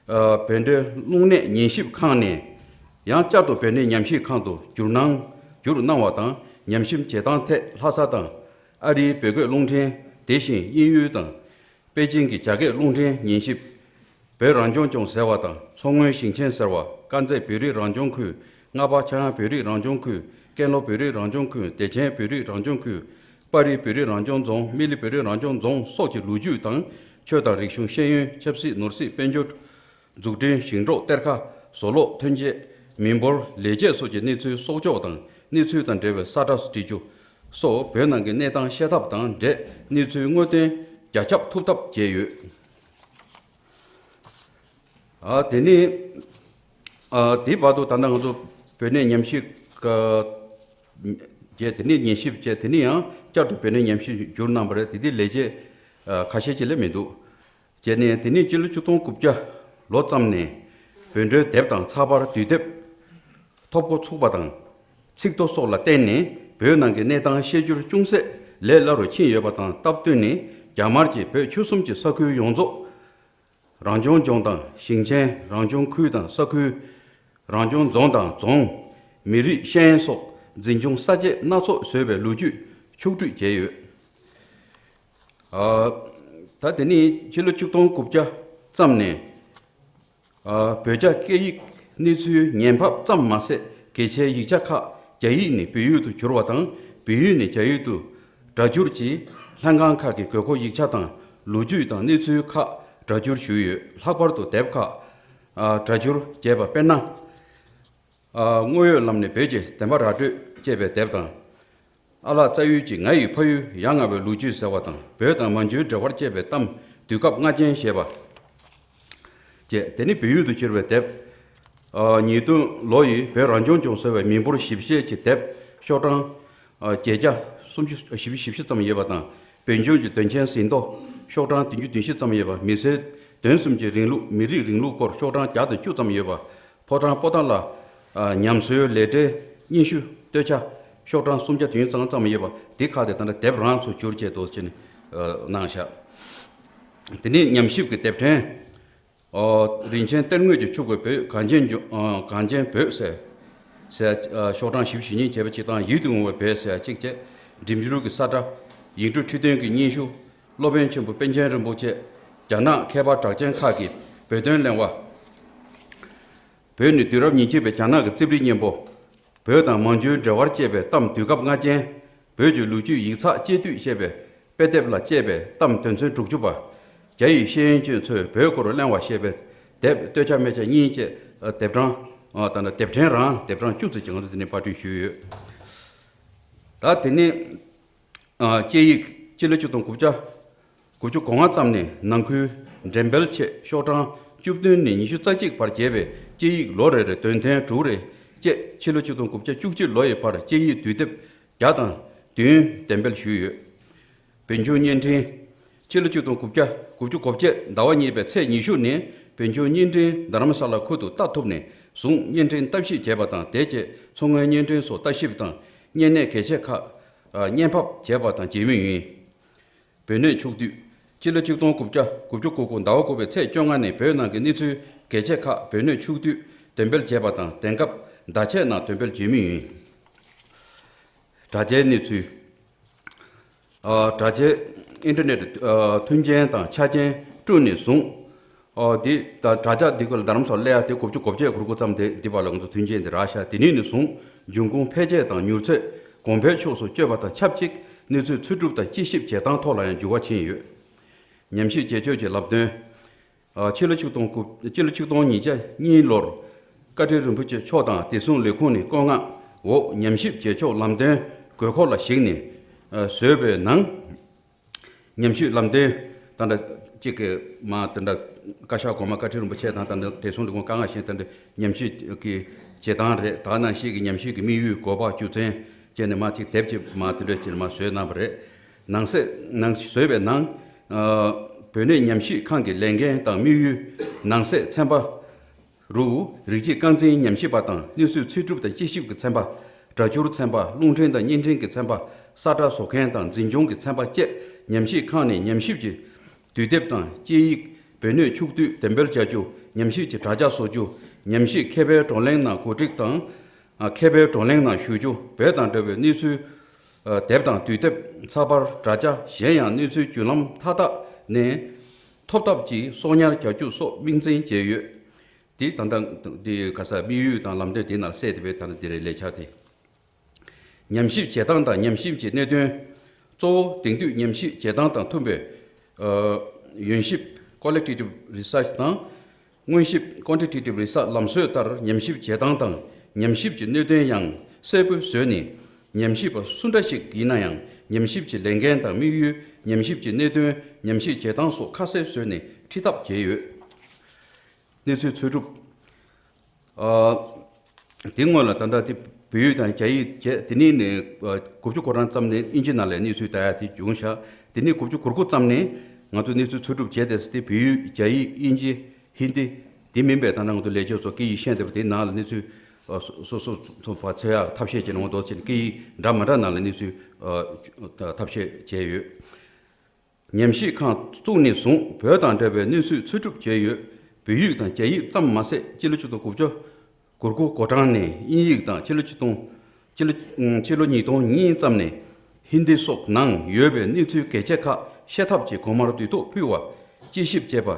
ཨ། བོད་འབྲེལ་རླུང་ནད་ཉན་ཞིབ་ཁང་ནས་ཡང་བསྐྱར་དུ་བོད་གནས་ཉམས་ཞིབ་ཁང་དུ་བསྒྱུར་གནང་བསྒྱུར་གནང་བ་དང་། ཉམས་ཞིབ་བྱེད་སྟངས་ཐད་ལྷ་ས་དང་ཨ་རིའི་བོད་སྐད་རླུང་འཕྲིན། དེ་བཞིན་དབྱིན་ཡུལ་དང་པེ་ཅིང་གི་རྒྱ་སྐད་རླུང་འཕྲིན་ཉན་ཞིབ། བོད་རང་སྐྱོང་ལྗོངས་ཟེར་བ་དང་། མཚོ་སྔོན་ཞིང་ཆེན་ཟེར་བ། དཀར་མཛེས་བོད་རིགས་རང་སྐྱོང་ཁུལ། རྔ་པ་འཕྱང་ཡང་བོད་རིགས་རང་སྐྱོང་ཁུལ། ཀན་ལྷོ་བོད་རིགས་རང་སྐྱོང་ཁུལ། བདེ་ཆེན་བོད་རིགས་རང་སྐྱོང་ཁུལ། དཔའ་རིས་བོད་རིགས་རང་སྐྱོང་རྫོང་། སྨན་གླིང་བོད་རིགས་རང་སྐྱོང་རྫོང་སོགས་ཀྱི་ལོ་རྒྱུས་དང་། ཆོས་དང་རིག་གཞུང་། ཤེས་ཡོན། ཆབ་སྲིད། ནོར་སྲིད། དཔལ་འབྱོར། འཛུགས་སྐྲུན། ཞིང་འབྲོག། གཏེར་ཁ། བཟོ་ལོག་ཐོན་སྐྱེད། མི་འབོར། ལས་བྱེད་སོགས་ཀྱི་གནས་ཚུལ་གསོག་འཇོག་དང་། གནས་ཚུལ་དང་འབྲེལ་བའི་ས་ཁྲ་བྲིས་རྒྱུ་སོགས་བོད་ནང་གི་གནས་སྟངས་ཤེས་ཐབས་དང་འབྲེལ་གནས་ཚུལ་དངོས་བསྟན་རྒྱ་ཁྱབ་ཐུབ་ཐབས་བྱས་ཡོད། ཨ། དེ་ནས། ཨ། དེའི་བར་དུ་ད་ལྟ་ང་ཚོ་བོད་གནས་ཉམས་ཞིབ་བྱས། དེ་ནས་ཉན་ཞིབ་བྱས། དེ་ནས་ཡང་བསྐྱར་དུ་བོད་གནས་ཉམས་ཞིབ་བསྒྱུར་གནང་བ་རེད། དེ་དེ་ལས་བྱེད་ཨ་ཁ་ཤས་ཅིག་ལས་མི་འདུག་བྱས་ནས་དེ་ནས་སྤྱི་ལོ་ཆིག་སྟོང་དགུ་བརྒྱ་ལོ་ཙམ་ནས་བོད་འགྲོའི་དེབ་དང་ཚགས་པར་དུས་དེབ་ ཐོབ་གོ་ཚུགས་པ་དང་། ཚིག་ཐོ་སོགས་ལ་བརྟེན་ནས་བོད་ནང་གི་གནས་སྟངས་ཤེས་རྒྱུར་ཅུང་ཟད་ལས་སླ་རུ་ཕྱིན་ཡོད་པ་དང་སྟབས་བསྟུན་ནས། རྒྱ་དམར་གྱིས་བོད་ཆོལ་གསུམ་གྱི་ས་ཁུལ་ཡོངས་རྫོགས་རང་སྐྱོང་ལྗོངས་དང་ཞིང་ཆེན། རང་སྐྱོང་ཁུལ་དང་ས་ཁུལ། རང་སྐྱོང་རྫོང་དང་རྫོང་། མི་རིགས་ཤན་སོགས་འཛིན་སྐྱོང་ས་བཅད་སྣ་ཚོགས་བཟོས་པའི་ལོ་རྒྱུས་ཕྱོགས་བསྒྲིགས་བྱས་ཡོད། ཨ། ད་དེ་ནི་ཕྱི་ལོ་ཆིག་སྟོང་དགུ་བརྒྱ་ཙམ་ནས། ཨ། བོད་རྒྱ་སྐད་ཡིག་གནས་ཚུལ་ཉན་འབབ་ཙམ་མ་ཟད། གལ་ཆེའི་ཡིག་ཆ་ཁག་རྒྱ་ཡིག་ནས་བོད་ཡིག་ཏུ་བསྒྱུར་བ་དང་། བོད་ཡིག་ནས་རྒྱ་ཡིག་ཏུ་སྒྲ་སྒྱུར་གྱིས་ལྷན་ཁང་ཁག་གི་དགོས་མཁོ་ཡིག་ཆ་དང་ལོ་རྒྱུས་དང་གནས་ཚུལ་ཁག་སྒྲ་སྒྱུར་ཞུས་ཡོད། ལྷག་པར་དུ་དེབ་ཁག་ཨ། སྒྲ་སྒྱུར་བྱས་པ་དཔེར་ན། ཨ། དངོས་ཡོད་ལམ་ནས་བོད་ཀྱི་བདེན་པ་ར་སྤྲོད་ཅེས་པའི་དེབ་དང་། ཨ་ལགས་རྩ་ཡུལ་གྱི་ང་ཡི་ཕ་ཡུལ་ཡ་ང་བའི་ལོ་རྒྱུས་ཟེར་བ་དང་། བོད་དང་མན་ཇུའི་འབྲེལ་བར་བཅས་པའི་གཏམ་དུས་སྐབས་ལྔ་ཅན་ཞེས་པ་བཅས། དེ་ནི་བོད་ཡིག་ཏུ་བསྒྱུར་བའི་དེབ། ཨ། ཉིས་སྟོང་ལོ་ཡི་བོད་རང་སྐྱོང་ལྗོངས་ཟེར་བའི་མི་འབོར་ཞིབ་བཤེར་གྱི་དེབ་ཤོག་གྲངས། ཨ། བརྒྱད་བརྒྱ་སུམ་ཅུ་བཞི་བཅུ་ཞེ་བཞི་ཙམ་ཡོད་པ་དང་། བོད་ལྗོངས་ཀྱི་དོན་རྐྱེན་ཟིན་ཐོ་ཤོག་གྲངས་བདུན་ཅུ་དོན་བཞི་ཙམ་ཡོད་པ། མི་སེར་དོན་གསུམ་གྱི་རིང་ལུགས། མི་རིགས་རིང་ལུགས་སྐོར་ཤོག་གྲངས་བརྒྱ་དང་བཅུ་ཙམ་ཡོད་པ། ཕོ་བྲང་པོ་ཏཱ་ལ། ཨ། ཉམས་གསོའི་ལས་གྲྭའི་སྙན་ཞུ་སྟོད་ཆ་ཤོག་གྲངས་སུམ་བརྒྱ་དོན་ཙམ་ཙམ་ཡོད་པ། འདི་ཁག་དེ་ད་ལྟ་དེབ་རང་ཚོ་བསྒྱུར་བྱས་འདུག་ཅེས་ནས་གནང་བཞག་དེ་ནས་ཉམས་ཞིབ་ཀྱི་དེབ་ཕྲེང་། ཨོ། རིན་ཆེན་གཏེར་དངོས་ཀྱིས་ཕྱུག་པའི་བོད། གངས་ཅན་ལྗོངས། ཨ། གངས་ཅན་བོད་ཟེར། ཟེར། ཨ། ཤོག་གྲངས་བཞི་བཅུ་ཞེ་གཉིས་བྱས་པ་གཅིག་དང་། ཡིད་དུ་འོང་བའི་བོད་ཟེར་གཅིག་བཅས། འགྲིམ་འགྲུལ་གྱི་ས་ཁྲ། ཡིག་འབྲུ་ཁྲི་སྟོན་གྱི་སྙན་ཞུ། སློབ་དཔོན་ཆེན་པོ་པཎ་ཆེན་རིན་པོ་ཆེ། རྒྱ་ནག་མཁས་པ་གྲགས་ཅན་ཁག་གིས་བོད་དོན་གླེང་བ། བོད་ནི་དུས་རབས་ཉེར་གཅིག་པའི་རྒྱ་ནག་གི་རྩིས་རིག་སྙིང་པོ། བོད་དང་མན་ཇུའི་འབྲེལ་བར་བཅས་པའི་གཏམ་དུས་སྐབས་ལྔ་ཅན། བོད་ཀྱི་ལོ་རྒྱུས་ཡིག་ཚགས་གཅེས་བཏུས་ཞེས་པའི་དཔེ་དེབ་ལ་བཅས་པའི་གཏམ་དོན་ཚན་དྲུག་ཅུ་པ། རྒྱ་ཡི་ཤེས་ཡོན་ཅན་ཚོས་བོད་སྐོར་གླེང་བ་ཞེས་པའི་དེབ་སྟོད་ཆ་སྨད་ཆ་གཉིས་བཅས། ཨ། དེབ་གྲངས། ཨ། ད་ནི་དེབ་ཕྲེང་རང་དེབ་གྲངས་བཅུ་ཙམ་ཅིག་ང་ཚོ་འདི་ནས་པར་སྐྲུན་ཞུས་ཡོད། ད་དེ་ནས། ཨ། དཔྱད་ཡིག་སྤྱི་ལོ་ཆིག་སྟོང་དགུ་བརྒྱ་དགུ་བཅུ་གོ་ལྔ་ཙམ་ནས་ནང་ཁུལ་འགྲེམས་སྤེལ་ཆེད་ཤོག་གྲངས་བཅུ་བདུན་ནས་ཉི་ཤུ་རྩ་གཅིག་བར་བརྒྱབ་པའི་དཔྱད་ཡིག་ལོ་རེར་དོན་ཚན་དྲུག་རེ་བཅས། ཕྱི་ལོ་ཆིག་སྟོང་དགུ་བརྒྱ་བཅུ་གཅིག་ལོ་ཡི་བར་དཔྱད་ཡིག་དུས་དེབ་བརྒྱ་དང་བདུན་འགྲེམས་སྤེལ་ཞུས་ཡོད། བོད་ལྗོངས་བརྙན་འཕྲིན། སྤྱི་ལོ་ཆིག་སྟོང་དགུ་བརྒྱ་དགུ་བཅུ་གོ་བརྒྱད་ཟླ་བ་གཉིས་པའི་ཚེས་ཉི་ཤུ་ནས་བོད་ལྗོངས་བརྙན་འཕྲིན་རྡ་རམ་ས་ལ་ཁུལ་དུ་ལྟ་ཐུབ་ནས་བཟུང་བརྙན་འཕྲིན་ལྟ་ཞིབ་བྱས་པ་དང་། དེ་རྗེས་མཚོ་སྔོན་བརྙན་འཕྲིན་སོགས་ལྟ་ཞིབ་དང་བརྙན་གནས་གལ་ཆེ་ཁག་ཨ། བརྙན་ཕབ་བྱས་པ་དང་བྱེད་མུས་ཡིན། བོད་གནས་ཕྱོགས་བསྡུས། སྤྱི་ལོ་ཆིག་སྟོང་དགུ་བརྒྱ་དགུ་བཅུ་གོ་དགུ་ཟླ་བ་དགུ་པའི་ཚེས་བཅོ་ལྔ་ནས་བོད་ནང་གི་གནས་ཚུལ་གལ་ཆེ་ཁག་བོད་གནས་ཕྱོགས་བསྡུས་འགྲེམས་སྤེལ་བྱས་པ་དང་། དེང་སྐབས་བརྡ་ཆད་ནང་འགྲེམས་སྤེལ་བྱེད་མུས་ཡིན། དྲ་རྒྱའི་གནས་ཚུལ། ཨ། དྲ་རྒྱའི་ཨིན་ཊར་ནེཊ། ཨ། མཐུན་རྐྱེན་དང་ཆ་རྐྱེན་བསྐྲུན་ནས་བཟུང་། ཨ། འདི་ད་དྲ་རྒྱ་འདི་ཀོ་ལ་རྡ་རམ་ས་ལ་སླེབས་ཡ་དེ་དགུ་བཅུ་གོ་བརྒྱད་གོ་དགུ་ཙམ་དེ་འདི་བར་ལ་ང་ཚོ་མཐུན་རྐྱེན་འདི་རག་ཤག་དེ་ནས་ནས་བཟུང་འབྱུང་ཁུངས་འཕེལ་རྒྱས་དང་མྱུར་ཚད་གོང་འཕེལ་ཕྱོགས་སུ་བསྐྱོད་པ་དང་ཆབས་ཅིག་གནས་ཚུལ་འཚོལ་སྒྲུབ་དང་དཔྱད་ཞིབ་བྱེད་སྟངས་ཐོག་ལ་ཡང་འགྱུར་བ་ཕྱིན་ཡོད། ཉམས་ཞིབ་བྱེད་ཕྱོགས་ཀྱི་ལམ་སྟོན། ཨ། ཕྱི་ལོ་ཆིག་སྟོང་དགུ། ཕྱི་ལོ་ཆིག་སྟོང་ཉིས་བརྒྱ་གཉིས་ལོར་བཀའ་ཁྲི་རིན་པོ་ཆེ་མཆོག་དང་བདེ་སྲུང་ལས་ཁུངས་ནས་བཀོད་མངགས་འོག་ཉམས་ཞིབ་བྱེད་ཕྱོགས་ལམ་སྟོན་དགོས་མཁོ་ལ་གཞིགས་ནས། ཨ། བཟོས་པའི་ནང་། ཉམས་ཞིབ་ལམ་སྟོན་ད་ལྟ་གཅིག་གི་མ་ད་ལྟ་བཀའ་ཤག་གོང་མ་བཀའ་ཁྲི་རིན་པོ་ཆེ་དང་། ད་ལྟ་བདེ་སྲུང་ལས་ཁུངས་བཀའ་མངགས་བཞིན་ད་ལྟ་ཉམས་ཞིབ་ཀྱི་བྱེད་སྟངས་རེད། ད་ནང་བཞིན་གྱི་ཉམས་ཞིབ་ཀྱི་དམིགས་ཡུལ། དགོས་པ། རྒྱུ་མཚན་བཅས་ནས་མ་གཅིག་དེབ་ཅིག་མ་དེ་འདྲ་ཅིག་མ་བཟོས་གནང་བ་རེད། ནང་གསེས་ནང་བཟོས་པའི་ནང་། ཨ། བོད་གནས་ཉམས་ཞིབ་ཁང་གི་ལས་འགན་དང་དམིགས་ཡུལ། ནང་གསེས་ཚན་པ་རུ་རིགས་གཅིག་རྐང་འཛིན་ཉམས་ཞིབ་པ་དང་གནས་ཚུལ་འཚོལ་སྒྲུབ་དང་དཔྱད་ཞིབ་ཀྱི་ཚན་པ། སྒྲ་སྒྱུར་ཚན་པ། རླུང་འཕྲིན་དང་བརྙན་འཕྲིན་གྱི་ཚན་པ། ས་ཁྲ་བཟོ་མཁན་དང་འཛིན་སྐྱོང་གི་ཚན་པ་བཅས། ཉམས་ཞིབ་ཁང་ནས་ཉམས་ཞིབ་ཀྱི་དུས་དེབ་དང་དཔྱད་ཡིག་བོད་གནས་ཕྱོགས་བསྡུས་འགྲེམས་སྤེལ་བྱ་རྒྱུ། ཉམས་ཞིབ་ཀྱི་དྲ་རྒྱ་བཟོ་རྒྱུ། ཉམས་ཞིབ་མཁས་པའི་བགྲོ་གླེང་ནང་གོ་སྒྲིག་དང་། ཨ། མཁས་པའི་བགྲོ་གླེང་ནང་ཞུགས་རྒྱུ། བོད་དང་འབྲེལ་བའི་གནས་ཚུལ། ཨ། དེབ་དང་དུས་དེབ། ཚགས་པར། དྲ་རྒྱ། གཞན་ཡང་གནས་ཚུལ་བརྒྱུད་ལམ་མཐའ་དག་ནས་ཐོབ་ཐབས་ཀྱི་གསོག་ཉར་བྱ་རྒྱུ་སོགས་དམིགས་འཛིན་བྱས་ཡོད། དེ་ད་ལྟ་དེ་ག་ས་དམིགས་ཡུལ་དང་ལམ་སྟོན་དེ་ནང་གསལ་དེ་བས་ད་ལྟ་དེ་རེད། ལས་འཆར་དེ། ཉམས་ཞིབ་བྱེད་སྟངས་དང་ཉམས་ཞིབ་ཀྱི་གནད་དོན། གཙོ་བོ་དེང་དུས་ཉམས་ཞིབ་བྱེད་སྟངས་དང་མཐུན་པའི། ཨ། ཡོན་ཞིབ། Qualitative Research དང་། དངོས་ཞིབ། Quantitative Research ལམ་སྲོལ་ལྟར་ཉམས་ཞིབ་བྱེད་སྟངས་དང་། ཉམས་ཞིབ་ཀྱི་གནད་དོན་ཡང་གསལ་པོ་བཟོས་ནས། ཉམས་ཞིབ་པ་སུ་འདྲ་ཞིག་ཡིན་ན་ཡང་། ཉམས་ཞིབ་ཀྱི་ལས་འགན་དང་དམིགས་ཡུལ། ཉམས་ཞིབ་ཀྱི་གནད་དོན། ཉམས་ཞིབ་བྱེད་སྟངས་སོགས་ཁ་གསལ་བཟོས་ནས་ཁྲིད་ཐབས་བྱས་ཡོད། གནས་ཚུལ་འཚོལ་སྒྲུབ། ཨ། དེ་སྔོན་ལ་ད་ལྟ་དེ་བོད་ཡིག་དང་རྒྱ་ཡིག་བྱས། དེ་ནས་ནས། ཨ། དགུ་བཅུ་གོ་གྲངས་ཙམ་ནས་དབྱིན་ཇི་ནང་ལ་གནས་ཚུལ་ལྟ་ཡ་དེ་བྱུང་ཤག་དེ་ནས་དགུ་བཅུ་གོ་དགུ་ཙམ་ནས་ང་ཚོ་གནས་ཚུལ་འཚོལ་སྒྲུབ་བྱས་ཏེ། དེ་བོད་ཡིག་རྒྱ་ཡིག་དབྱིན་ཇི། ཧིན་དི། དེ་མིན་པའི་ད་ལྟ་ང་ཚོ་ལས་བྱེད་ཚོ་སྐད་ཡིག་ཤེས་བསྡད་པ་དེ་ནང་ལ་གནས་ཚུལ་ སོ་སོ་སོ་སོ་ཕར་འཚོལ་ཡག་ཐབས་ཤེས་བྱེད་ནང་འདུག་ཟེར་ནས་སྐད་ཡིག་འདྲ་མི་འདྲ་ནང་ལ་གནས་ཚུལ་ཐབས་ཤེས་བྱས་ཡོད། ཉམས་ཞིབ་ཁང་བཙུགས་ནས་བཟུང་བོད་དང་འབྲེལ་བའི་གནས་ཚུལ་འཚོལ་སྒྲུབ་བྱས་ཡོད། བོད་ཡིག་དང་རྒྱ་ཡིག་ཙམ་མ་ཟད་སྤྱི་ལོ་ཆིག་སྟོང་དགུ་བརྒྱ་དགུ་དགུ་འགོ་གྲངས་ནས་དབྱིན་ཡིག་དང་ཕྱི་ལོ་ཆིག་སྟོང་ཕྱི་ལོ་ཕྱི་ལོ་ཉིས་སྟོང་གཉིས་ཙམ་ནས་ཧིན་དི་སོགས་ནང་ཡོད་པའི་གནས་ཚུལ་གལ་ཆེ་ཁག་ཤེས་ཐབས་ཀྱི་གོང་མར་དུས་ཐོག་ཕུལ་བ། དཔྱད་ཞིབ་བྱས་པ།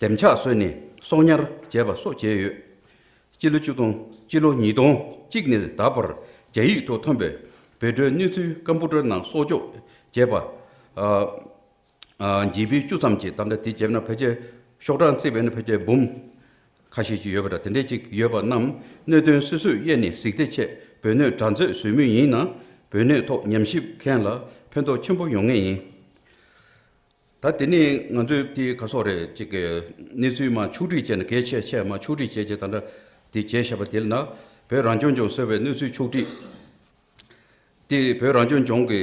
དེབ་ཆག་བཟོས་ནས་གསོག་ཉར་བྱས་པ་སོགས་བྱས་ཡོད། སྤྱི་ལོ་ཆིག་སྟོང་སྤྱི་ལོ་ཉིས་སྟོང་གཅིག་ནས་ད་བར་རྒྱ་ཡིག་ཐོག་ཐོན་པའི་བོད་འགྲོའི་གནས་ཚུལ་ཀམ་པུ་ཊར་ནང་གསོག་འཇོག་བྱས་པ། ཨ་ཨ་ཇི་བི་བཅུ་ཙམ་གྱིས་ད་ལྟ་དེ་བརྒྱབ་ན་ཕལ་ཆེར་ཤོག་གྲངས་བརྩིས་པས་ན་ཕལ་ཆེར་འབུམ་ཁ་ཤས་ཅིག་ཡོད་པ་འདྲ། དེ་འདྲས་ཅིག་ཡོད་པ་རྣམས་གནད་དོན་སོ་སོས་དབྱེ་ནས་གཟིགས་བདེ་ཆེད་བོད་གནས་དྲ་མཛོད་བཟོས་མུས་ཡིན་ན། བོད་གནས་ཐོག་ཉམས་ཞིབ་མཁན་ལ་ཕན་ཐོགས་ཆེན་པོ་ཡོང་ངེས་ཡིན། ད་དེ་ནས་ང་ཚོས་དེ་ག་སོགས་རེད་ཅིག་གི་གནས་ཚུལ་མ་ཕྱོགས་སྒྲིག་བྱས་ནས་གལ་ཆེ་ཆེ་མ་ཕྱོགས་སྒྲིག་བྱས་རྗེས་ད་ལྟ་དེ་བྱས་བཞག་པ་དེ་ལ་ན་བོད་རང་སྐྱོང་ལྗོངས་ཟེར་བའི་གནས་ཚུལ་ཕྱོགས་སྒྲིག་དེ་བོད་རང་སྐྱོང་ལྗོངས་ཀྱི་